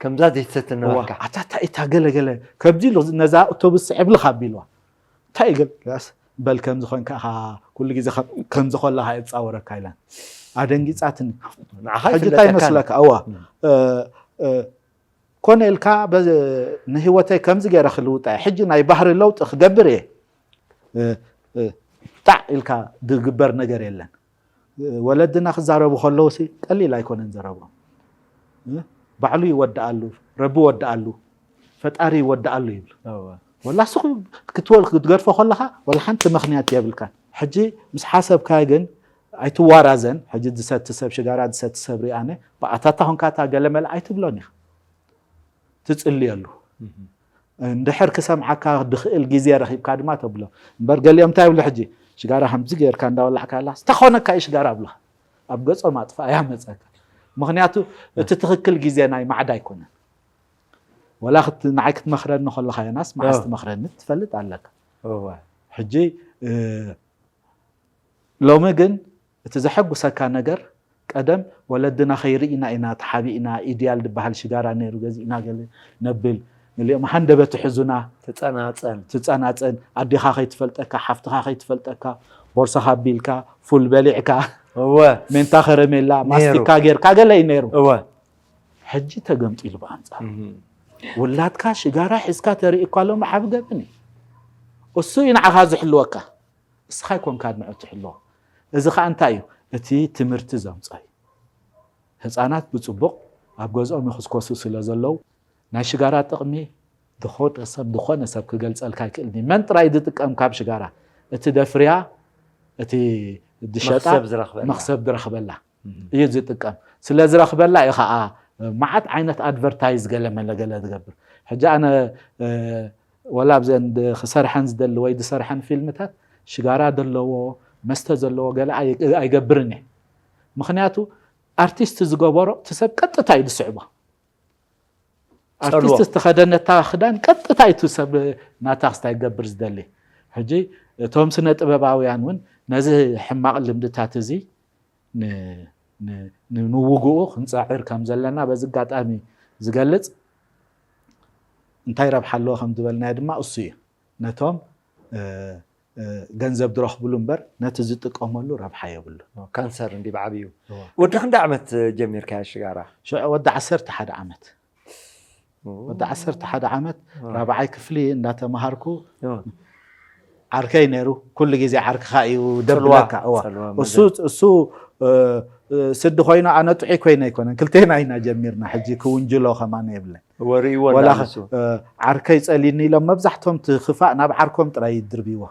ከምዛ ዘይትሰቲ እዋ፣ ነበርካ። ኣታ እንታይ እታ ገለገለ ከምዚ ኢሉ ነዛ እቶብስ ዕብልኽ ኣቢልዋ እንታይ ይገል ላስ በል ከምዚ ኮንካ ኢኻ ኩሉ ግዜ ከም- ከምዚ ከለኻ የፃወረካ ኢላን ኣደንጊፃትኒ። ንዓኻ ሕጂ ይፍለጠካ እንታይ ነው። መስለካ? እዋ እ፣ እ፣ ኮነ ኢልካ በ- ንህይወተይ ከምዚ ገይረ ክልውጣ እየ። ሕጂ ናይ ባህሪ ለውጢ ክገብር እየ። እ፣ እ፣ ጣዕ ኢልካ ዝግበር ነገር የለን። እ፣ ወለድና ክዛረቡ ከለዉ ሲ ቀሊል ኣይኮነን ዘረቦም። እ፣ ባዕሉ ይወድኣሉ፣ ረቢ ይወድኣሉ፣ ፈጣሪ ይወድኣሉ ይብሉ። እወ። ወላ ስኹ ክትወል ክትገድፎ ከለኻ ወላ ሓንቲ ምኽንያት የብልካን። ሕጂ ምስ ሓሰብካ ግን ኣይትዋራዘን። ሕጂ ዝሰቲ ሰብ ሽጋራ ዝሰቲ ሰብ ሪኣነ ብኣታታ ኾንካ እታ ገለመለ ኣይትብሎን ኢኻ ትጽልየሉ። እንድሕር ክሰምዓካ ድኽእል ግዜ ረኺብካ ድማ ተብሎ። እምበር ገሊኦም እንታይ ይብሉ ሕጂ ሽጋራ ከምዚ ገይርካ እንዳወላዕካ ኣላ ዝተኾነካ እዩ ሽጋራ ኣብልኻ ኣብ ገጾም ኣጥፋ እያ መጸካ። ምኽንያቱ እቲ ትኽክል ግዜ ናይ ማዕዳ ኣይኮነን። ወላ ክት- ንዓይ ክትመኽረኒ ከለኻ ዮናስ መዓስ እ። ትመኽረኒ ትፈልጥ ኣለካ። እወ። ሕጂ እ፣ ሎሚ ግን እቲ ዘሐጉሰካ ነገር ቀደም ወለድና ከይርኢና ኢና ተሓቢእና ኢድያል ዝበሃል ሽጋራ ነይሩ ገዚእና ገለ ነብል ንሊኦም ሃንደበት ሕዙና ትጸናጸን ትጸናጸን ኣዴኻ ከይትፈልጠካ ሓፍትኻ ከይትፈልጠካ ቦርሳኻ ኣቢልካ ፉል በሊዕካ እወ ሜንታ ከረሜላ ነይሩ። ማስቲካ ጌርካ ገለ እዩ ነይሩ። እወ ሕጂ ተገምጢሉ ብኣንጻር እም። ውላድካ ሽጋራ ሒዝካ ተርኢ እኳ ሎም ዓብ ገበን እዩ። እሱ እዩ ንዓኻ ዝሕልወካ፣ እስኻ ይኮንካ ንዑ ትሕልዎ። እዚ ከዓ እንታይ እዩ? እቲ ትምህርቲ ዘምጾ እዩ። ህፃናት ብፅቡቕ ኣብ ገዝኦም ይኽስኮሱ ስለ ዘለዉ ናይ ሽጋራ ጥቕሚ ዝኾነ ሰብ ዝኾነ ሰብ ክገልፀልካ ኣይክእልን እዩ። መን ጥራይ ዝጥቀም ካብ ሽጋራ እቲ ደፍርያ እቲ ዝሸጣ መኽሰብ ዝረኽበላ። መኽሰብ ዝረኽበላ እዩ ዝጥቀም። ስለ ዝረኽበላ እዩ ከዓ መዓት ዓይነት ኣድቨርታይዝ ገለ መለገለ ዝገብር። ሕጂ ኣነ እ፣ ወላ ኣብዘን ድ- ክሰርሐን ዝደሊ ወይ ዝሰርሐን ፊልምታት ሽጋራ ዘለዎ መስተ ዘለዎ ገለ ኣይ- ኣይገብርን እየ። ምክንያቱ ኣርቲስት ዝገበሮ እቲ ሰብ ቀጥታ እዩ ዝስዕቦ። ጸልዎ። ኣርቲስት ዝተኸደነታ ክዳን ቀጥታ እዩ እቲ ሰብ ናታ ክስታይ ክገብር ዝደሊ። ሕጂ እቶም ስነ ጥበባውያን እውን ነዚ ሕማቕ ልምድታት እዚ ን- ን- ንምውግኡ ክንፀዕር ከም ዘለና በዚ ኣጋጣሚ ዝገልፅ። እንታይ ረብሓ ኣለዎ ከም ዝበልናዮ ድማ እሱ እዩ። ነቶም እ፣ እ፣ ገንዘብ ዝረኽብሉ እምበር ነቲ ዝጥቀመሉ ረብሓ የብሉ። ካንሰር እንዲ ብዓብዩ እወ። ወዲ ክንደ ዓመት ጀሚርካ ሽጋራ? ሽዑ ወዲ ዓሰርተ ሓደ ዓመት ወዲ ዓሰርተ ሓደ ዓመት ራብዓይ ክፍሊ እንዳተማሃርኩ እወ። ዓርከይ ነይሩ። ኩሉ ግዜ ዓርክኻ እዩ ጽልዋ፣ ደብለካ። እዋ። ጽልዋ እሱ እሱ እ፣ እ፣ ስዲ ኮይኑ ኣነ ጥዑይ ኮይነ ኣይኮነን። ክልቴና ኢና ጀሚርና። ሕጂ ክውንጅሎ ከማን የብለን። ወርእይዎ ወላ እንዳመሱ እ፣ ዓርከይ ጸሊኒ ኢሎም መብዛሕቶም እቲ ክፋእ ናብ ዓርኮም ጥራይ ይድርብዎ።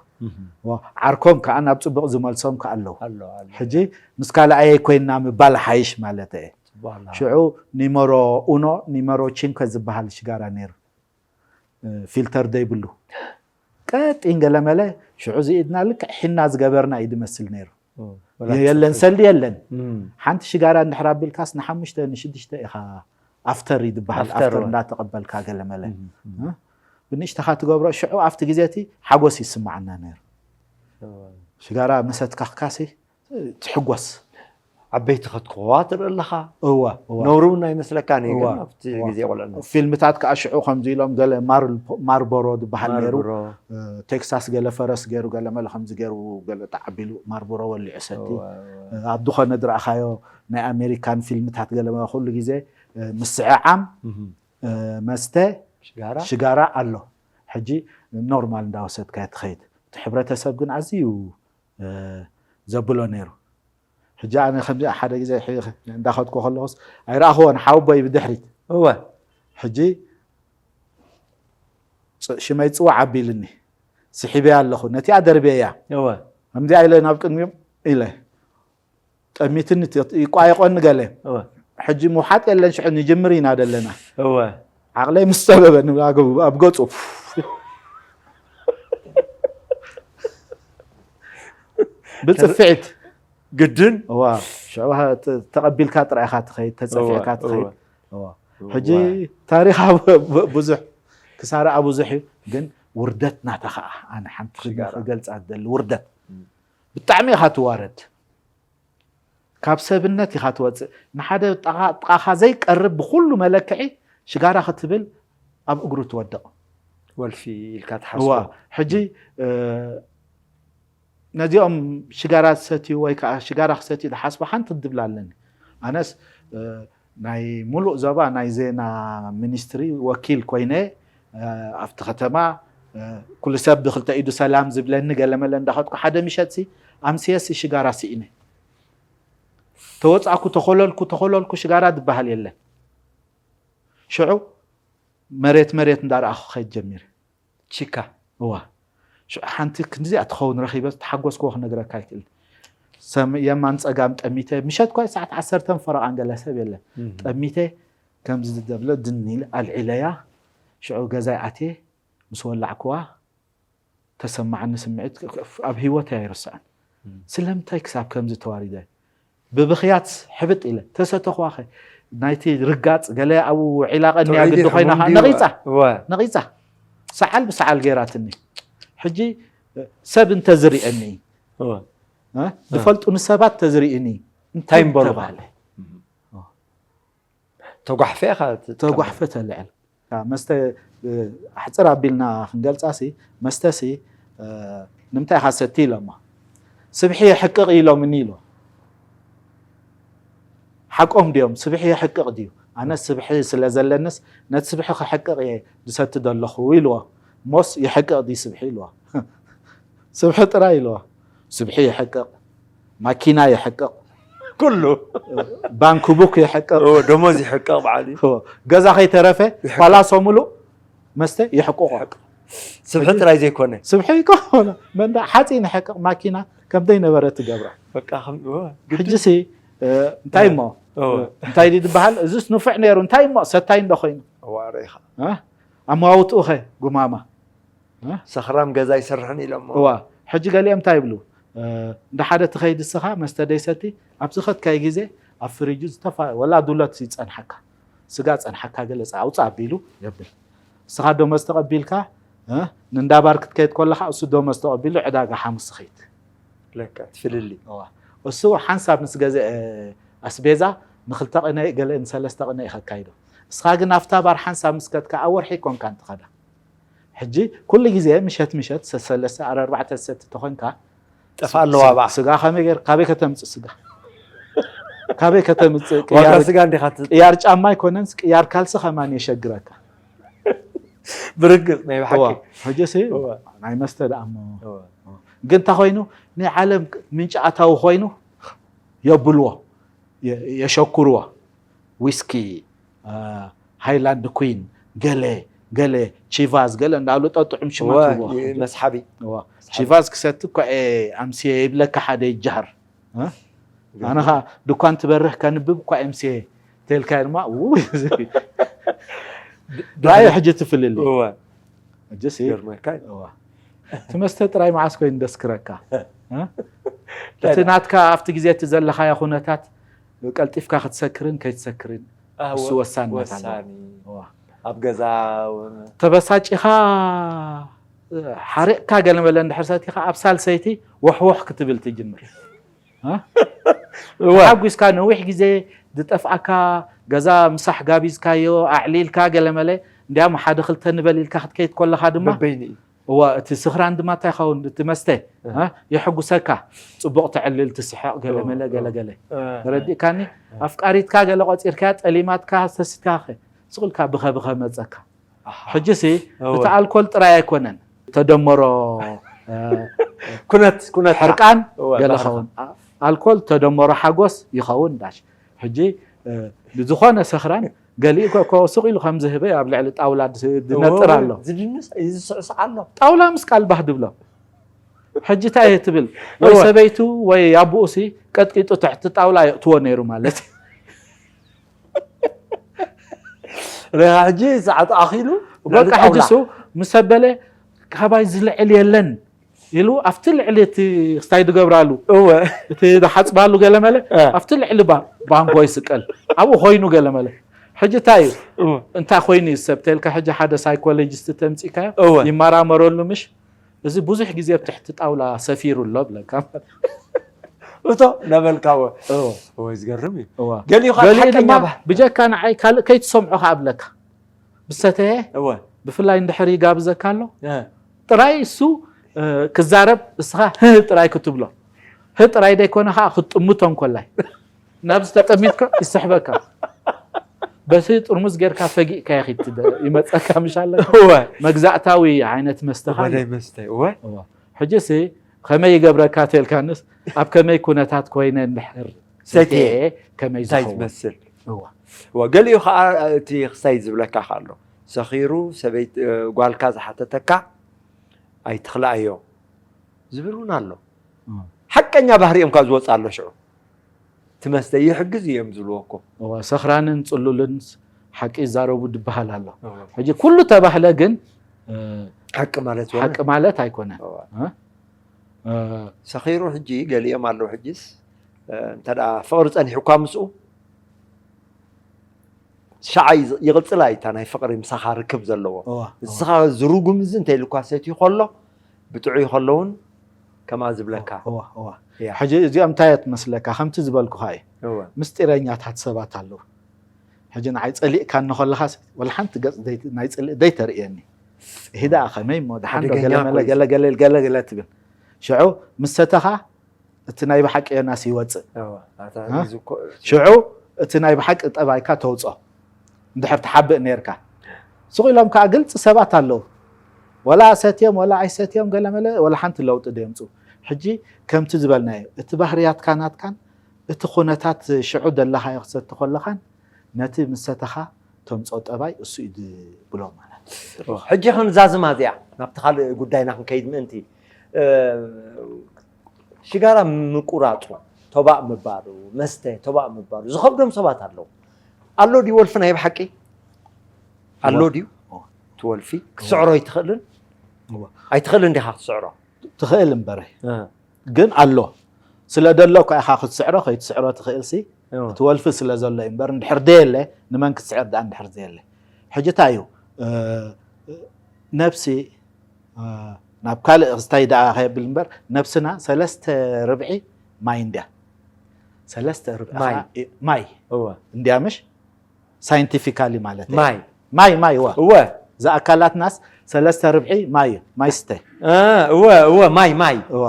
ዋ፣ ዓርኮም ከዓ ናብ ጽቡቕ ዝመልሶም ከዓ ኣለዉ። ኣሎ ኣሎ ሕጂ ምስ ካልኣየይ ኮይና ምባል ሓይሽ ማለት እየ። ጽቡቕ ኣሎ። ሽዑ ኒመሮ ኡኖ ኒመሮ ቺንኮ ዝበሃል ሽጋራ ነይሩ። እ፣ ፊልተር ዘይብሉ ቀጢን ገለመለ። ሽዑ ዝኢድና ልክዕ ሒና ዝገበርና እዩ ዝመስል ነይሩ። ወላ የለን ጽቡቕ። ሰልዲ የለን። እም። ሓንቲ ሽጋራ እንድሕር ኣቢልካስ ንሓሙሽተ ንሽዱሽተ ኢኻ ኣፍተር እዩ ዝበሃል። ኣፍተር ኣፍተር ወ- እንዳተቐበልካ ገለመለ እም፣ እም። እ? ብንእሽተኻ ትገብሮ ሽዑ ኣብቲ ግዜ እቲ ሓጎስ ይስማዓና ነይሩ። ሽጋራ መሰትካኽካሲ ትሕጎስ። ዓበይቲ ከትክዋ ትርኢ ኣለኻ። እወ እወ። ነውሩ እውን ኣይመስለካን እዩ እወ፣ ግን ኣብቲ እወ። ግዜ ቆልዕነት ፊልምታት ከዓ ሽዑ ከምዚ ኢሎም ገለ ማር- ማርቦሮ ዝበሃል ነይሩ። ማርብሮ እ፣ ቴክሳስ ገለ ፈረስ ገይሩ ገለ መለ ከምዚ ገይሩ ገለ ጣዕ ኣቢሉ ማርቦሮ ወሊዑ ሰቲ እወ፣ እ፣ ኣብ ዝኾነ ዝረኣኻዮ ናይ ኣሜሪካን ፊልምታት ገለ መለ ኩሉ ግዜ እ፣ ምስዕዓም እም። እ፣ መስተ ሽጋራ ሽጋራ ኣሎ። ሕጂ ኖርማል እንዳወሰድካ ትኸይድ። እቲ ሕብረተሰብ ግን ኣዝዩ እ፣ ዘብሎ ነይሩ። ሕጂ ኣነ ከምዚ ሓደ ግዜ ሕ- እንዳኸድኩ ከለኹስ ኣይረኣኽዎን ሓወቦይ ብድሕሪት እወ ሕጂ ፅ- ሽመይ ፅዋዕ ኣቢልኒ ስሒበያ ኣለኹ ነቲኣ ደርብየያ እወ ከምዚኣ ኢለ ናብ ቅድሚኦም ኢለ ጠሚትኒ ት- ይቋየቆኒ ገለ እወ ሕጂ ምውሓጥ የለን፣ ሽዑ ንጅምር ኢና ዘለና። እወ ዓቕለይ ምስ ሰበበ ንብል ኣገቡ ኣብ ገጹ ብጽፍዒት ግድን እዋ ሽዑ ተ- ተቐቢልካ ጥራይ ኢኻ ትኸይድ፣ ተጸፊዕካ እዋ፣ ትኸይድ። እዋ። እዋ። ሕጂ ታሪኻ ብ- ብዙሕ ክሳራ ብዙሕ እዩ፣ ግን ውርደት ናታ ኸዓ ኣነ ሓንቲ ሽጋራ። ክገልጻ ዝደሊ ውርደት ብጣዕሚ ኢኻ ትዋረድ። ካብ ሰብነት ኢኻ ትወፅእ። ንሓደ ጥቓ- ጥቓኻ ዘይቀርብ ብኩሉ መለክዒ ሽጋራ ክትብል ኣብ እግሩ ትወድቕ። ወልፊ ኢልካ እዋ ትሓስቦ ሕጂ እ፣ ነዚኦም ሽጋራ ዝሰትዩ ወይ ከዓ ሽጋራ ክሰትዩ ዝሓስቡ ሓንቲ ድብል ኣለኒ። ኣነስ እ፣ ናይ ሙሉእ ዞባ ናይ ዜና ሚኒስትሪ ወኪል ኮይነ እ፣ ኣብቲ ከተማ እ፣ ኩሉ ሰብ ብክልተ ኢዱ ሰላም ዝብለኒ ገለመለ እንዳኸድኩ ሓደ ምሸትሲ ኣምስየሲ ሽጋራ ስኢነ ተወፃእኩ። ተኮለልኩ ተኮለልኩ ሽጋራ ዝበሃል የለን። ሽዑ መሬት መሬት እንዳረኣኹ ከይድ ጀሚረ። ቺካ እዋ ሽዑ ሓንቲ ክንዲዚኣ ትኸውን ረኺበ ተሓጎስክዎ ክነግረካ ኣይክእል። ሰም- የማን ፀጋም ጠሚተ ምሸት ኳ ሰዓት ዓሰርተ ፈረቓን ገለ ሰብ የለን። ጠሚተ ከምዚ ዝደብለ ድኒል ኣልዒለያ። ሽዑ ገዛይ ኣትየ ምስ ወላዕክዋ ተሰማዓኒ ስምዒት ኣብ ህይወት ኣይርስዓን። ስለምንታይ ክሳብ ከምዚ ተዋሪደ ብብኽያት ሕብጥ ኢለ ተሰተኽዋኸ ናይቲ ርጋፅ ገለ ኣብኡ ዒላቐ እኒያ ግዲ ኮይና ከዓ ነቒፃ ነቒፃ ሰዓል ብሰዓል ገይራትኒ። ሕጂ ሰብ እንተዝሪአኒ እ? ዝፈልጡኒ ሰባት ተዝሪእኒ እንታይ እንታይ ምበሉ? ተባለ? ተጓሕፈ ኢኻ ትጥቀም። ተጓሕፈ ተልዕል መስተ እ፣ ኣሕፅር ኣቢልና ክንገልፃሲ መስተሲ እ፣ ንምንታይ ኢኻ ሰቲ ኢሎሞ ስብሒ የሕቅቕ ኢሎምኒ ኢሎ። ሓቆም ድዮም? ስብሒ የሕቅቕ ድዩ? ኣነ ስብሒ ስለ ዘለንስ ነቲ ስብሒ ከሕቅቕ እየ ዝሰቲ ዘለኹ ኢልዎ። ሞስ የሕቅቕ ድዩ ስብሒ ኢልዎ። ስብሒ ጥራይ ኢልዎ። ስብሒ የሕቅቕ፣ ማኪና የሕቅቕ፣ ኩሉ ባንክ ቡክ የሕቅቕ፣ ኦ፣ ደሞዝ ይሕቅቕ በዓል እዩ። ገዛ ከይተረፈ ፓላሶ ሙሉእ መስተ የሕቅቖ። ስብሒ ጥራይ ዘይኮነ ስብሒ ይኮነ መንዳ ሓፂን የሕቅቕ፣ ማኪና ከም ዘይነበረ ትገብራ። በቃ ከም ኦ፣ ግዲ ሕጂሲ እ፣ እንታይ እሞ ኦ፣ እንታይ ድዩ ዝበሃል? እዚስ ንፉዕ ነይሩ እንታይ እሞ ሰታይ እንዶ ኮይኑ ዋረ ኢኻ እ? ኣመዋውትኡ ኸ ጉማማ ሰኽራም ገዛ ይሰርሕን ኢሎሞ እዋ ሕጂ ገሊኦም እንታይ ይብሉ እ፣ እንደ ሓደ ትኸይድ እስኻ መስተ ደይሰቲ ኣብ ዝኸድካይ ግዜ ኣብ ፍሪጁ ዝተፋ ወላ ዱለት ይፀንሓካ ስጋ ፀንሓካ ገለ ፃ- ኣውፃ ኣቢሉ የብል። እስኻ ደሞዝ ተቐቢልካ እ፣ ንእንዳ ባር ክትከይድ ከለኻ እሱ ደሞዝ ተቐቢሉ ዕዳጋ ሓሙስ ትኸይድ ለካ ትፍልሊ እዋ እሱ ሓንሳብ ምስ ገዘ ኣስቤዛ ንክልተ ቅነ ገለ ንሰለስተ ቅነ እዩ ከካይዶ። እስኻ ግን ኣብታ ባር ሓንሳብ ምስ ከድካ ኣብ ወርሒ ኮንካ እንትኸዳ ሕጂ ኩሉ ግዜ ምሸት ምሸት ሰሰለስተ ኣረ ኣርባዕተ ዝሰቲ ተኾንካ ጠፋ ኣለዋ ባዕ ስጋ ከመይ ገይር ካበይ ከተምፅእ ስጋ ካበይ ከተምፅእ ዋጋ ቅያር- ስጋ እንዲኻ ት- ቅያር ጫማ ኣይኮነንስ ቅያር ካልሲ ከማን የሸግረካ። ብርግፅ ናይ ብሓቂ እዋ ሕጂ ሲ እዋ። ናይ መስተ ደኣ እሞ እዋ። ግን እንታይ ኮይኑ ናይ ዓለም ምንጪ ኣታዊ ኮይኑ የብልዎ የ- የሸኩርዎ ዊስኪ አ፣ ሃይላንድ ኩን ገለ ገለ ቺቫዝ ገለ እንዳሉ ጠጥዑም ሽማት እዋ፣ ይብልዎ። ይ- መስሓቢ እዋ። ቺቫዝ ክሰቲ እኳ እየ ኣምስየ ይብለካ ሓደ ይጃሃር እ? ኣነ ኸዓ ድኳን ትበርህ ከንብብ እኳ ኤምሲኤ ተልካ ድማ ውይ፣ ራእይ ሕጂ ትፍልል እወ ሕጂሲ ገርመካ እዩ። እዋ። እቲ መስተ ጥራይ መዓስ ኮይኑ ደስክረካ እ? እቲ ናትካ ኣብቲ ግዜ እቲ ዘለኻዮ ኩነታት ቀልጢፍካ ክትሰክርን ከይትሰክርን ኣህ፣ እሱ ወ- ወሳንነት ኣለዎ። ወሳኒ እዋ። ኣብ ገዛ ወ- ተበሳጭኻ ሓሪቕካ ገለ መለ እንድሕር ሰቲኻ ኣብ ሳልሰይቲ ወሕወሕ ክትብል ትጅምር እ? እወ ሓጒስካ ነዊሕ ግዜ ዝጠፍኣካ ገዛ ምሳሕ ጋቢዝካዮ ኣዕሊልካ ገለ መለ እንዲያም ሓደ ክልተ ንበል ኢልካ ክትከይድ ከለኻ ድማ በበይኑ እዩ እዋ እቲ ስኽራን ድማ እንታይ ይኸውን እቲ መስተ እ? የሐጉሰካ ጽቡቕ ተዕልል ትስሕቕ ገለ መለ ገለ ገለ እ፣ ተረዲእካኒ ኣፍቃሪትካ ገለ ቆጺርካ ጠሊማትካ ሰስካ ስቕልካ ብኸ ብኸ መጸካ ኣሃ። ሕጂሲ እወ። እቲ ኣልኮል ጥራይ ኣይኮነን ተደመሮ እ፣ ኩነት ኩነት ሕርቃን እወ፣ ገለ ባህርኻ። ኸውን ኣልኮል ተደመሮ ሓጎስ ይኸውን ዳሽ ሕጂ እ፣ ንዝኾነ ሰኽራን ገሊኡ ኮ- ኮ ስቕ ኢሉ ከም ዝህበ ኣብ ልዕሊ ጣውላ ድ- ድነጥር ኣሎ ዝድንስ እዩ ዝስዕስዕ ኣሎ ጣውላ ምስ ቃል ባህ ድብሎ ሕጂ እንታይ እየ ትብል ወይ እወ። ሰበይቱ ወይ ኣቦኡሲ ቀጥቂጡ ትሕቲ ጣውላ የእትዎ ነይሩ ማለት እዩ። ረኻ ሕጂ ሰዓት ኣኺሉ ልዕሊ በቃ ሕጂ ጣውላ። እሱ ምስ ኣበለ ካባይ ዝልዕል የለን ኢሉ ኣብቲ ልዕሊ እቲ ክስታይ ዝገብራሉ እወ እቲ ዝሓፅባሉ ገለመለ እ። ኣብቲ ልዕሊ ባ- ባንኮ ይስቀል ኣብኡ ኮይኑ ገለመለ ሕጂ እንታይ እዩ እወ እንታይ ኮይኑ እዩ ሰብ ተልካ ሕጂ ሓደ ሳይኮሎጂስት ተምፂካዮ እወ። ይመራመረሉ ምሽ እዚ ብዙሕ ግዜ ኣብ ትሕቲ ጣውላ ሰፊሩ ኣሎ ብለካ እቶ ነበልካዎ እወ ወይ ዝገርም እዩ እወ ገሊኡ ከዓ ገሊኡ ሓቀኛ ድማ ባህል ብጀካ ንዓይ ካልእ ከይትሰምዖ ከኣ ብለካ ብሰተየ እወ ብፍላይ እንድሕር ይጋብዘካ ኣሎ እ፣ ጥራይ እሱ እ፣ ክዛረብ እስኻ ህህ ጥራይ ክትብሎ ህ ጥራይ ደይኮነ ከዓ ክትጥምቶ እንኮላይ ናብዚ ተጠሚትካ ይስሕበካ በቲ ጥርሙዝ ጌርካ ፈጊእካ ይኺድ ይመፀካ ምሽ ኣለካ እወ መግዛእታዊ ዓይነት መስተ ወደይ ካለ መስተ እወ ሕጂ ሲ ከመይ ይገብረካ ተልካንስ ኣብ ከመይ ኩነታት ኮይነ እንድሕር ሰትየ። ሰትየ ከመይ እንታይ ዝኸውን ትመስል እዋ እወ ገሊኡ ከዓ እቲ ክሳይ ዝብለካ ከ ኣሎ ሰኺሩ ሰበይት እ፣ ጓልካ ዝሓተተካ ኣይትኽልኣዮ ዝብል እውን ኣሎ እም። ሓቀኛ ባህሪ እዮም ካብ ዝወፅ ኣሎ ሽዑ እቲ መስተ ይሕግዝ እዮም ዝብልዎ እኮ እዋ ሰኽራንን ፅሉልን ሓቂ ይዛረቡ ድበሃል ኣሎ ሕጂ ኩሉ ተባህለ ግን እ፣ ሓቂ ማለት ሆነ ሓቂ ማለት ኣይኮነን እዋ። እ? እ፣ ሰኺሩ ሕጂ ገሊኦም ኣለዉ ሕጂስ እ፣ እንተ ደኣ ፍቕሪ ጸኒሑ እኳ ምስኡ ሻዓ ይዝ- ይቕጽላ እታ ናይ ፍቕሪ ምሳኻ ርክብ ዘለዎ እዋ፣ ንስኻ ዝርጉም እዚ እንተ ኢሉ እኳ ሰትዩ ከሎ ብጥዑይ ከሎ እውን ከምኣ ዝብለካ እዋ፣ እዋ። እያ። ሕጂ እዚኦም እንታይ እየ ትመስለካ ከምቲ ዝበልኩኻ እዩ እወ። ምስጢረኛታት ሰባት ኣለዉ ሕጂ ንዓይ ጸሊእካ እንከለኻስ ወላ ሓንቲ ገጽ ደይ- ናይ ጽልኢ ደይተርእየኒ ይሂዳ ከመይ እሞ ደሓን ዶ ሓደገኛ ገለመለ እኮ እዩ። ገለገለ ገለገለ ትብል ሽዑ ምስ ሰተኻ እቲ ናይ ብሓቂ ዮናስ ይወፅእ እወ። ኣታ እ? እዚ እኮ ሽዑ እቲ ናይ ብሓቂ ጠባይካ ተውፅኦ እንድሕር ትሓብእ ነርካ ስቕ ኢሎም ከዓ ግልፂ ሰባት ኣለዉ ወላ ሰትዮም ወላ ኣይሰትዮም ገለመለ ወላ ሓንቲ ለውጢ ደየምፁ ሕጂ ከምቲ ዝበልናዮ እቲ ባህርያትካ ናትካን እቲ ኩነታት ሽዑ ደለኻዮ ክሰቲ ከለኻን ነቲ ምሰተኻ ተምፆ ጠባይ እሱ እዩ ድብሎ ማለት ሕጂ ክንዛዝማ እዚኣ ናብቲ ካልእ ጉዳይና ክንከይድ ምእንቲ እ፣ ሽጋራ ምቁራፁ ቶባእ ምባሉ መስተ ቶባእ ምባሉ ዝኸብዶም ሰባት ኣለዉ ኣሎ ድዩ ወልፊ ናይ ብሓቂ ኣሎ ድዩ እቲ ወልፊ ክትስዕሮ ኣይትኽእልን እወ። ኣይትኽእልን ዲኻ ክትስዕሮ ትኽእል እምበረ እ፣ ግን ኣሎ ስለ ደሎ እኳ ኢኻ ክትስዕሮ ከይትስዕሮ ትኽእል ሲ እወ። እቲ ወልፊ ስለ ዘሎ እዩ እምበር እንድሕር ደየለ ንመን ክትስዕር ደኣ እንድሕር ዘየለ ሕጂ እንታይ እዩ እ፣ ነብሲ እ፣ ናብ ካልእ ክስታይ ደኣ ከየብል እምበር ነብስና ሰለስተ ርብዒ ማይ እንድያ ሰለስተ ርብዒ ማይ። ኸዓ እ፣ ማይ እወ እንድያ ምሽ ሳይንቲፊካሊ ማለት እዩ ማይ ማይ ማይ እዋ እወ እዛ ኣካላትናስ ሰለስተ ርብዒ ማይ እዩ ማይ ስተ እ፣ እወ እወ ማይ ማይ እዋ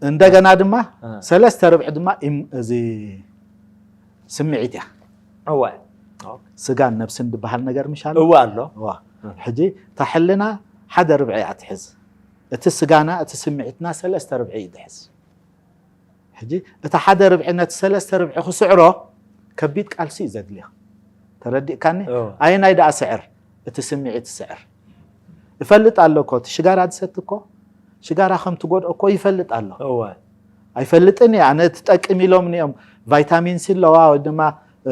እንደገና ድማ እ። ሰለስተ ርብዒ ድማ ኢም- እዚ ስምዒት እያ እወ ስጋን ነብስን ዝበሃል ነገር ምሻል እወ ኣሎ እዋ ሕጂ እታ ሕልና ሓደ ርብዒ እያ ትሕዝ እቲ ስጋና እቲ ስምዒትና ሰለስተ ርብዒ እዩ ዝሕዝ ሕጂ እታ ሓደ ርብዒ ነቲ ሰለስተ ርብዒ ክስዕሮ ከቢድ ቃልሲ እዩ ዘድልዮ ተረዲእካኒ እወ። ኣየናይ ደኣ ስዕር እቲ ስምዒት ስዕር እፈልጥ ኣሎ እኮ እቲ ሽጋራ ዝሰቲ እኮ ሽጋራ ከም ትጎድኦ እኮ ይፈልጥ ኣሎ እወ ኣይፈልጥን እየ ኣነ ትጠቅም ኢሎም እዮም ቫይታሚን ሲ ኣለዋ ወይ ድማ እ፣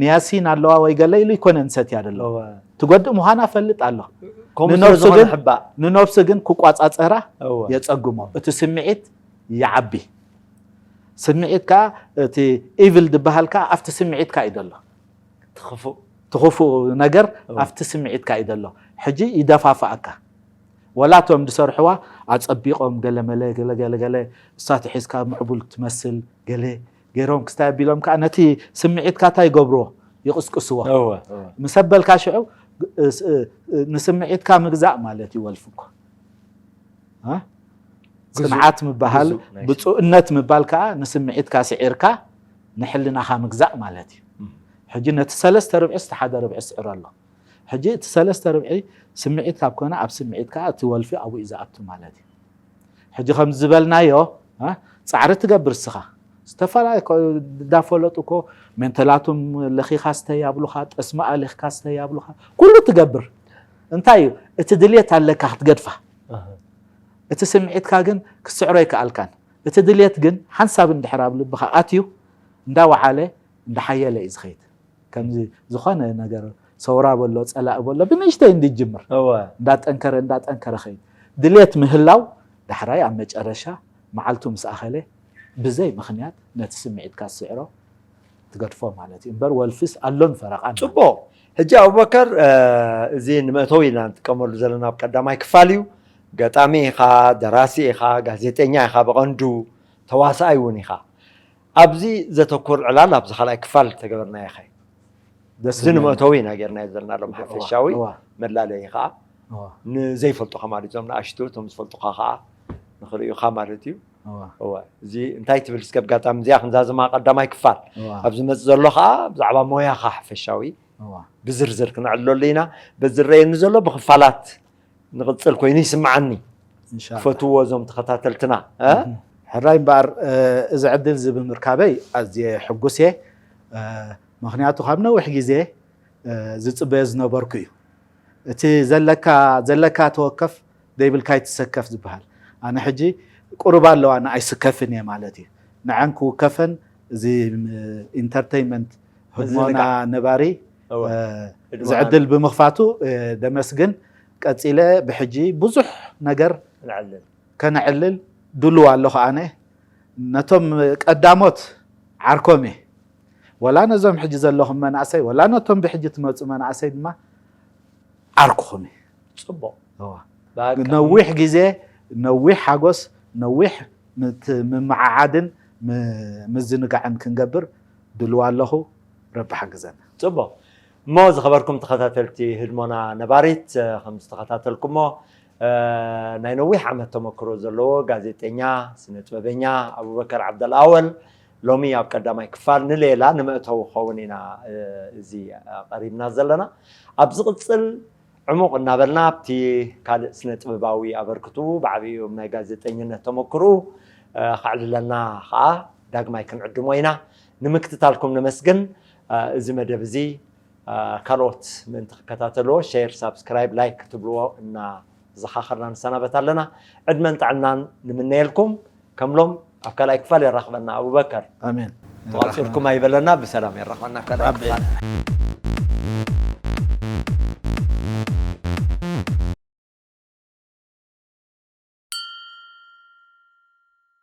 ኒያሲን ኣለዋ ወይ ገለ ኢሉ ይኮነ ንሰትያ ደሎ እወ ትጎድእ ምዃና እፈልጥ ኣሎ ከምኡ ስለ ንነብሱ ዝኾነ ግን ሕባእ ንነብሱ ግን ክቋፃፀራ እወ የፀግሞ እቲ ስምዒት ይዓቢ ስምዒት ከዓ እቲ ኢቭል ዝበሃል ከዓ ኣብቲ ስምዒት ከዓ እዩ ዘሎ ትኽፉእ ትኽፉእ ነገር እወ። ኣብቲ ስምዒትካ እዩ ዘሎ ሕጂ ይደፋፍኣካ ወላ እቶም ዝሰርሕዋ ኣፀቢቖም ገለመለ ገለገለገለ እሳት ሒዝካ ምዕቡል ትመስል ገለ ገይሮም ክስታይ ኣቢሎም ከዓ ነቲ ስምዒትካ እንታይ ይገብርዎ ይቕስቅስዎ እወ እወ ምስ ኣበልካ ሽዑ እ፣ እ፣ ንስምዒትካ ምግዛእ ማለት እዩ ወልፊ እኮ እ? ግዙእ- ፅንዓት ምበሃል ግዙእ ናይ ብፁእነት ምባል ከዓ ንስምዒትካ ስዒርካ ንሕልናኻ ምግዛእ ማለት እዩ ሕጂ ነቲ ሰለስተ ርብዒ ስተ ሓደ ርብዒ ስዕር ኣሎ ሕጂ እቲ ሰለስተ ርብዒ ስምዒት ካብ ኮነ ኣብ ስምዒት ከዓ እቲ ወልፊ ኣብኡ እዩ ዝኣቱ ማለት እዩ ሕጂ ከም ዝበልናዮ እ? ፃዕሪ ትገብር እስኻ ዝተፈላለዩ ኮ- እንዳፈለጡ እኮ ሜንተላቱም ለኺኻ ስተ ያብሉኻ ጠስሚ ኣሊኽካ ስተ ያብሉኻ ኩሉ ትገብር እንታይ እዩ እቲ ድልየት ኣለካ ክትገድፋ እቲ ስምዒትካ ግን ክትስዕሮ ኣይከኣልካን እቲ ድልየት ግን ሓንሳብ እንድሕር ኣብ ልብኻ ኣትዩ እንዳወዓለ እንዳሓየለ እዩ ዝኸይድ ከምዚ ዝኾነ ነገር ሰውራ በሎ፣ ጸላኢ በሎ፣ ብንእሽተይ እንድጅምር እወ እንዳጠንከረ እንዳጠንከረ ኸይድ ድልየት ምህላው፣ ዳሕራይ ኣብ መጨረሻ መዓልቱ ምስ ኣኸለ ብዘይ ምኽንያት ነቲ ስምዒትካ ዝስዕሮ ትገድፎ ማለት እዩ። እምበር ወልፍስ ኣሎን ፈረቓን ማለት እዩ። ፅቡቅ። ሕጂ ኣቡበከር፣ እዚ ንመእተዊ ኢና ንጥቀመሉ ዘለና ኣብ ቀዳማይ ክፋል እዩ። ገጣሚ ኢኻ፣ ደራሲ ኢኻ፣ ጋዜጠኛ ኢኻ፣ ብቐንዱ ተዋሳኣይ እውን ኢኻ። ኣብዚ ዘተኩር ዕላል ኣብዚ ካልኣይ ክፋል ተገበርናዮ ኸ? ደስ እዚ ዝብል። ንመእተዊ ኢና ጌርናዮ ዘለና ሎም ሓፈሻዊ እዋ፣ መላለዪ ኸዓ እዋ፣ ንዘይፈልጡኻ ማለት እዞም ንኣሽቱ እቶም ዝፈልጡኻ ኸዓ ንኽርእዩኻ ማለት እዩ። እዋ። እወ፣ እዚ እንታይ ትብል እስከ ብጋጣሚ እዚኣ ክንዛዝማ ቀዳማይ ክፋል እዋ፣ ኣብ ዝመፅእ ዘሎ ኸዓ ብዛዕባ ሞያኻ ሓፈሻዊ እዋ። ብዝርዝር ክነዕልለሉ ኢና። በዚ ዝረየኒ ዘሎ ብክፋላት ንቕፅል ኮይኑ ይስምዓኒ። ኢንሻላህ። ክፈትዎ እዞም ተኸታተልትና እ? ሕራይ እምበኣር፣ እዚ ዕድል እዚ ብምርካበይ ኣዝየ ሕጉስ እየ። ምክንያቱ ካብ ነዊሕ ግዜ ዝፅበዮ ዝነበርኩ እዩ። እቲ ዘለካ ዘለካ ተወከፍ፣ ዘይብልካ ይትሰከፍ ዝበሃል። ኣነ ሕጂ ቁሩብ ኣለዋ ንኣይ ስከፍን እየ ማለት እዩ። ንዐን ክውከፈን፣ እዚ ኢንተርተይመንት ህድሞና ምዝንጋዕ። ነባሪ እወ። እዚ ዕድል ብምኽፋቱ ደመስግን። ቀፂለ ብሕጂ ብዙሕ ነገር ንዕልል ከነዕልል ድሉው ኣለኹ። ኣነ ነቶም ቀዳሞት ዓርኮም እየ። ወላ ነዞም ሕጂ ዘለኹም መናእሰይ፣ ወላ ነቶም ብሕጂ ትመፁ መናእሰይ ድማ ዓርኩኹም እየ። ፅቡቅ። እዋ። ብሓቂ ነዊሕ ግዜ፣ ነዊሕ ሓጎስ፣ ነዊሕ ምት- ምምዓዓድን ም- ምዝንጋዕን ክንገብር ድልዋ ኣለኹ። ረቢ ሓግዘና። ፅቡቅ። እሞ ዝኸበርኩም ተኸታተልቲ ህድሞና ነባሪት፣ ከም ዝተኸታተልኩሞ ናይ ነዊሕ ዓመት ተመክሮ ዘለዎ ጋዜጠኛ፣ ስነ ጥበበኛ ኣቡበከር ዓብደልኣወል ሎሚ ኣብ ቀዳማይ ክፋል ንሌላ ንመእተዊ ክኸውን ኢና እዚ ቀሪብና ዘለና። ኣብ ዝቕፅል ዕሙቕ እናበልና ኣብቲ ካልእ ስነ ጥበባዊ ኣበርክቱ ብዓብዩ ናይ ጋዜጠኝነት ተመክሩ ከዕልለና ከዓ ዳግማይ ክንዕድሞ ኢና። ንምክትታልኩም ነመስግን። እዚ መደብ እዚ ካልኦት ምእንቲ ክከታተልዎ ሼር፣ ሳብስክራይብ፣ ላይክ ክትብልዎ እናዘኻኸርና ንሰናበት ኣለና። ዕድመን ጥዕናን ንምነየልኩም። ከምሎም ኣብ ካልኣይ ክፋል የራኽበና ኣቡበከር። ኣሜን። ተቋፂርኩም ኣይበለና፣ ብሰላም የራኽበና ኣብ ካልኣይ ክፋል።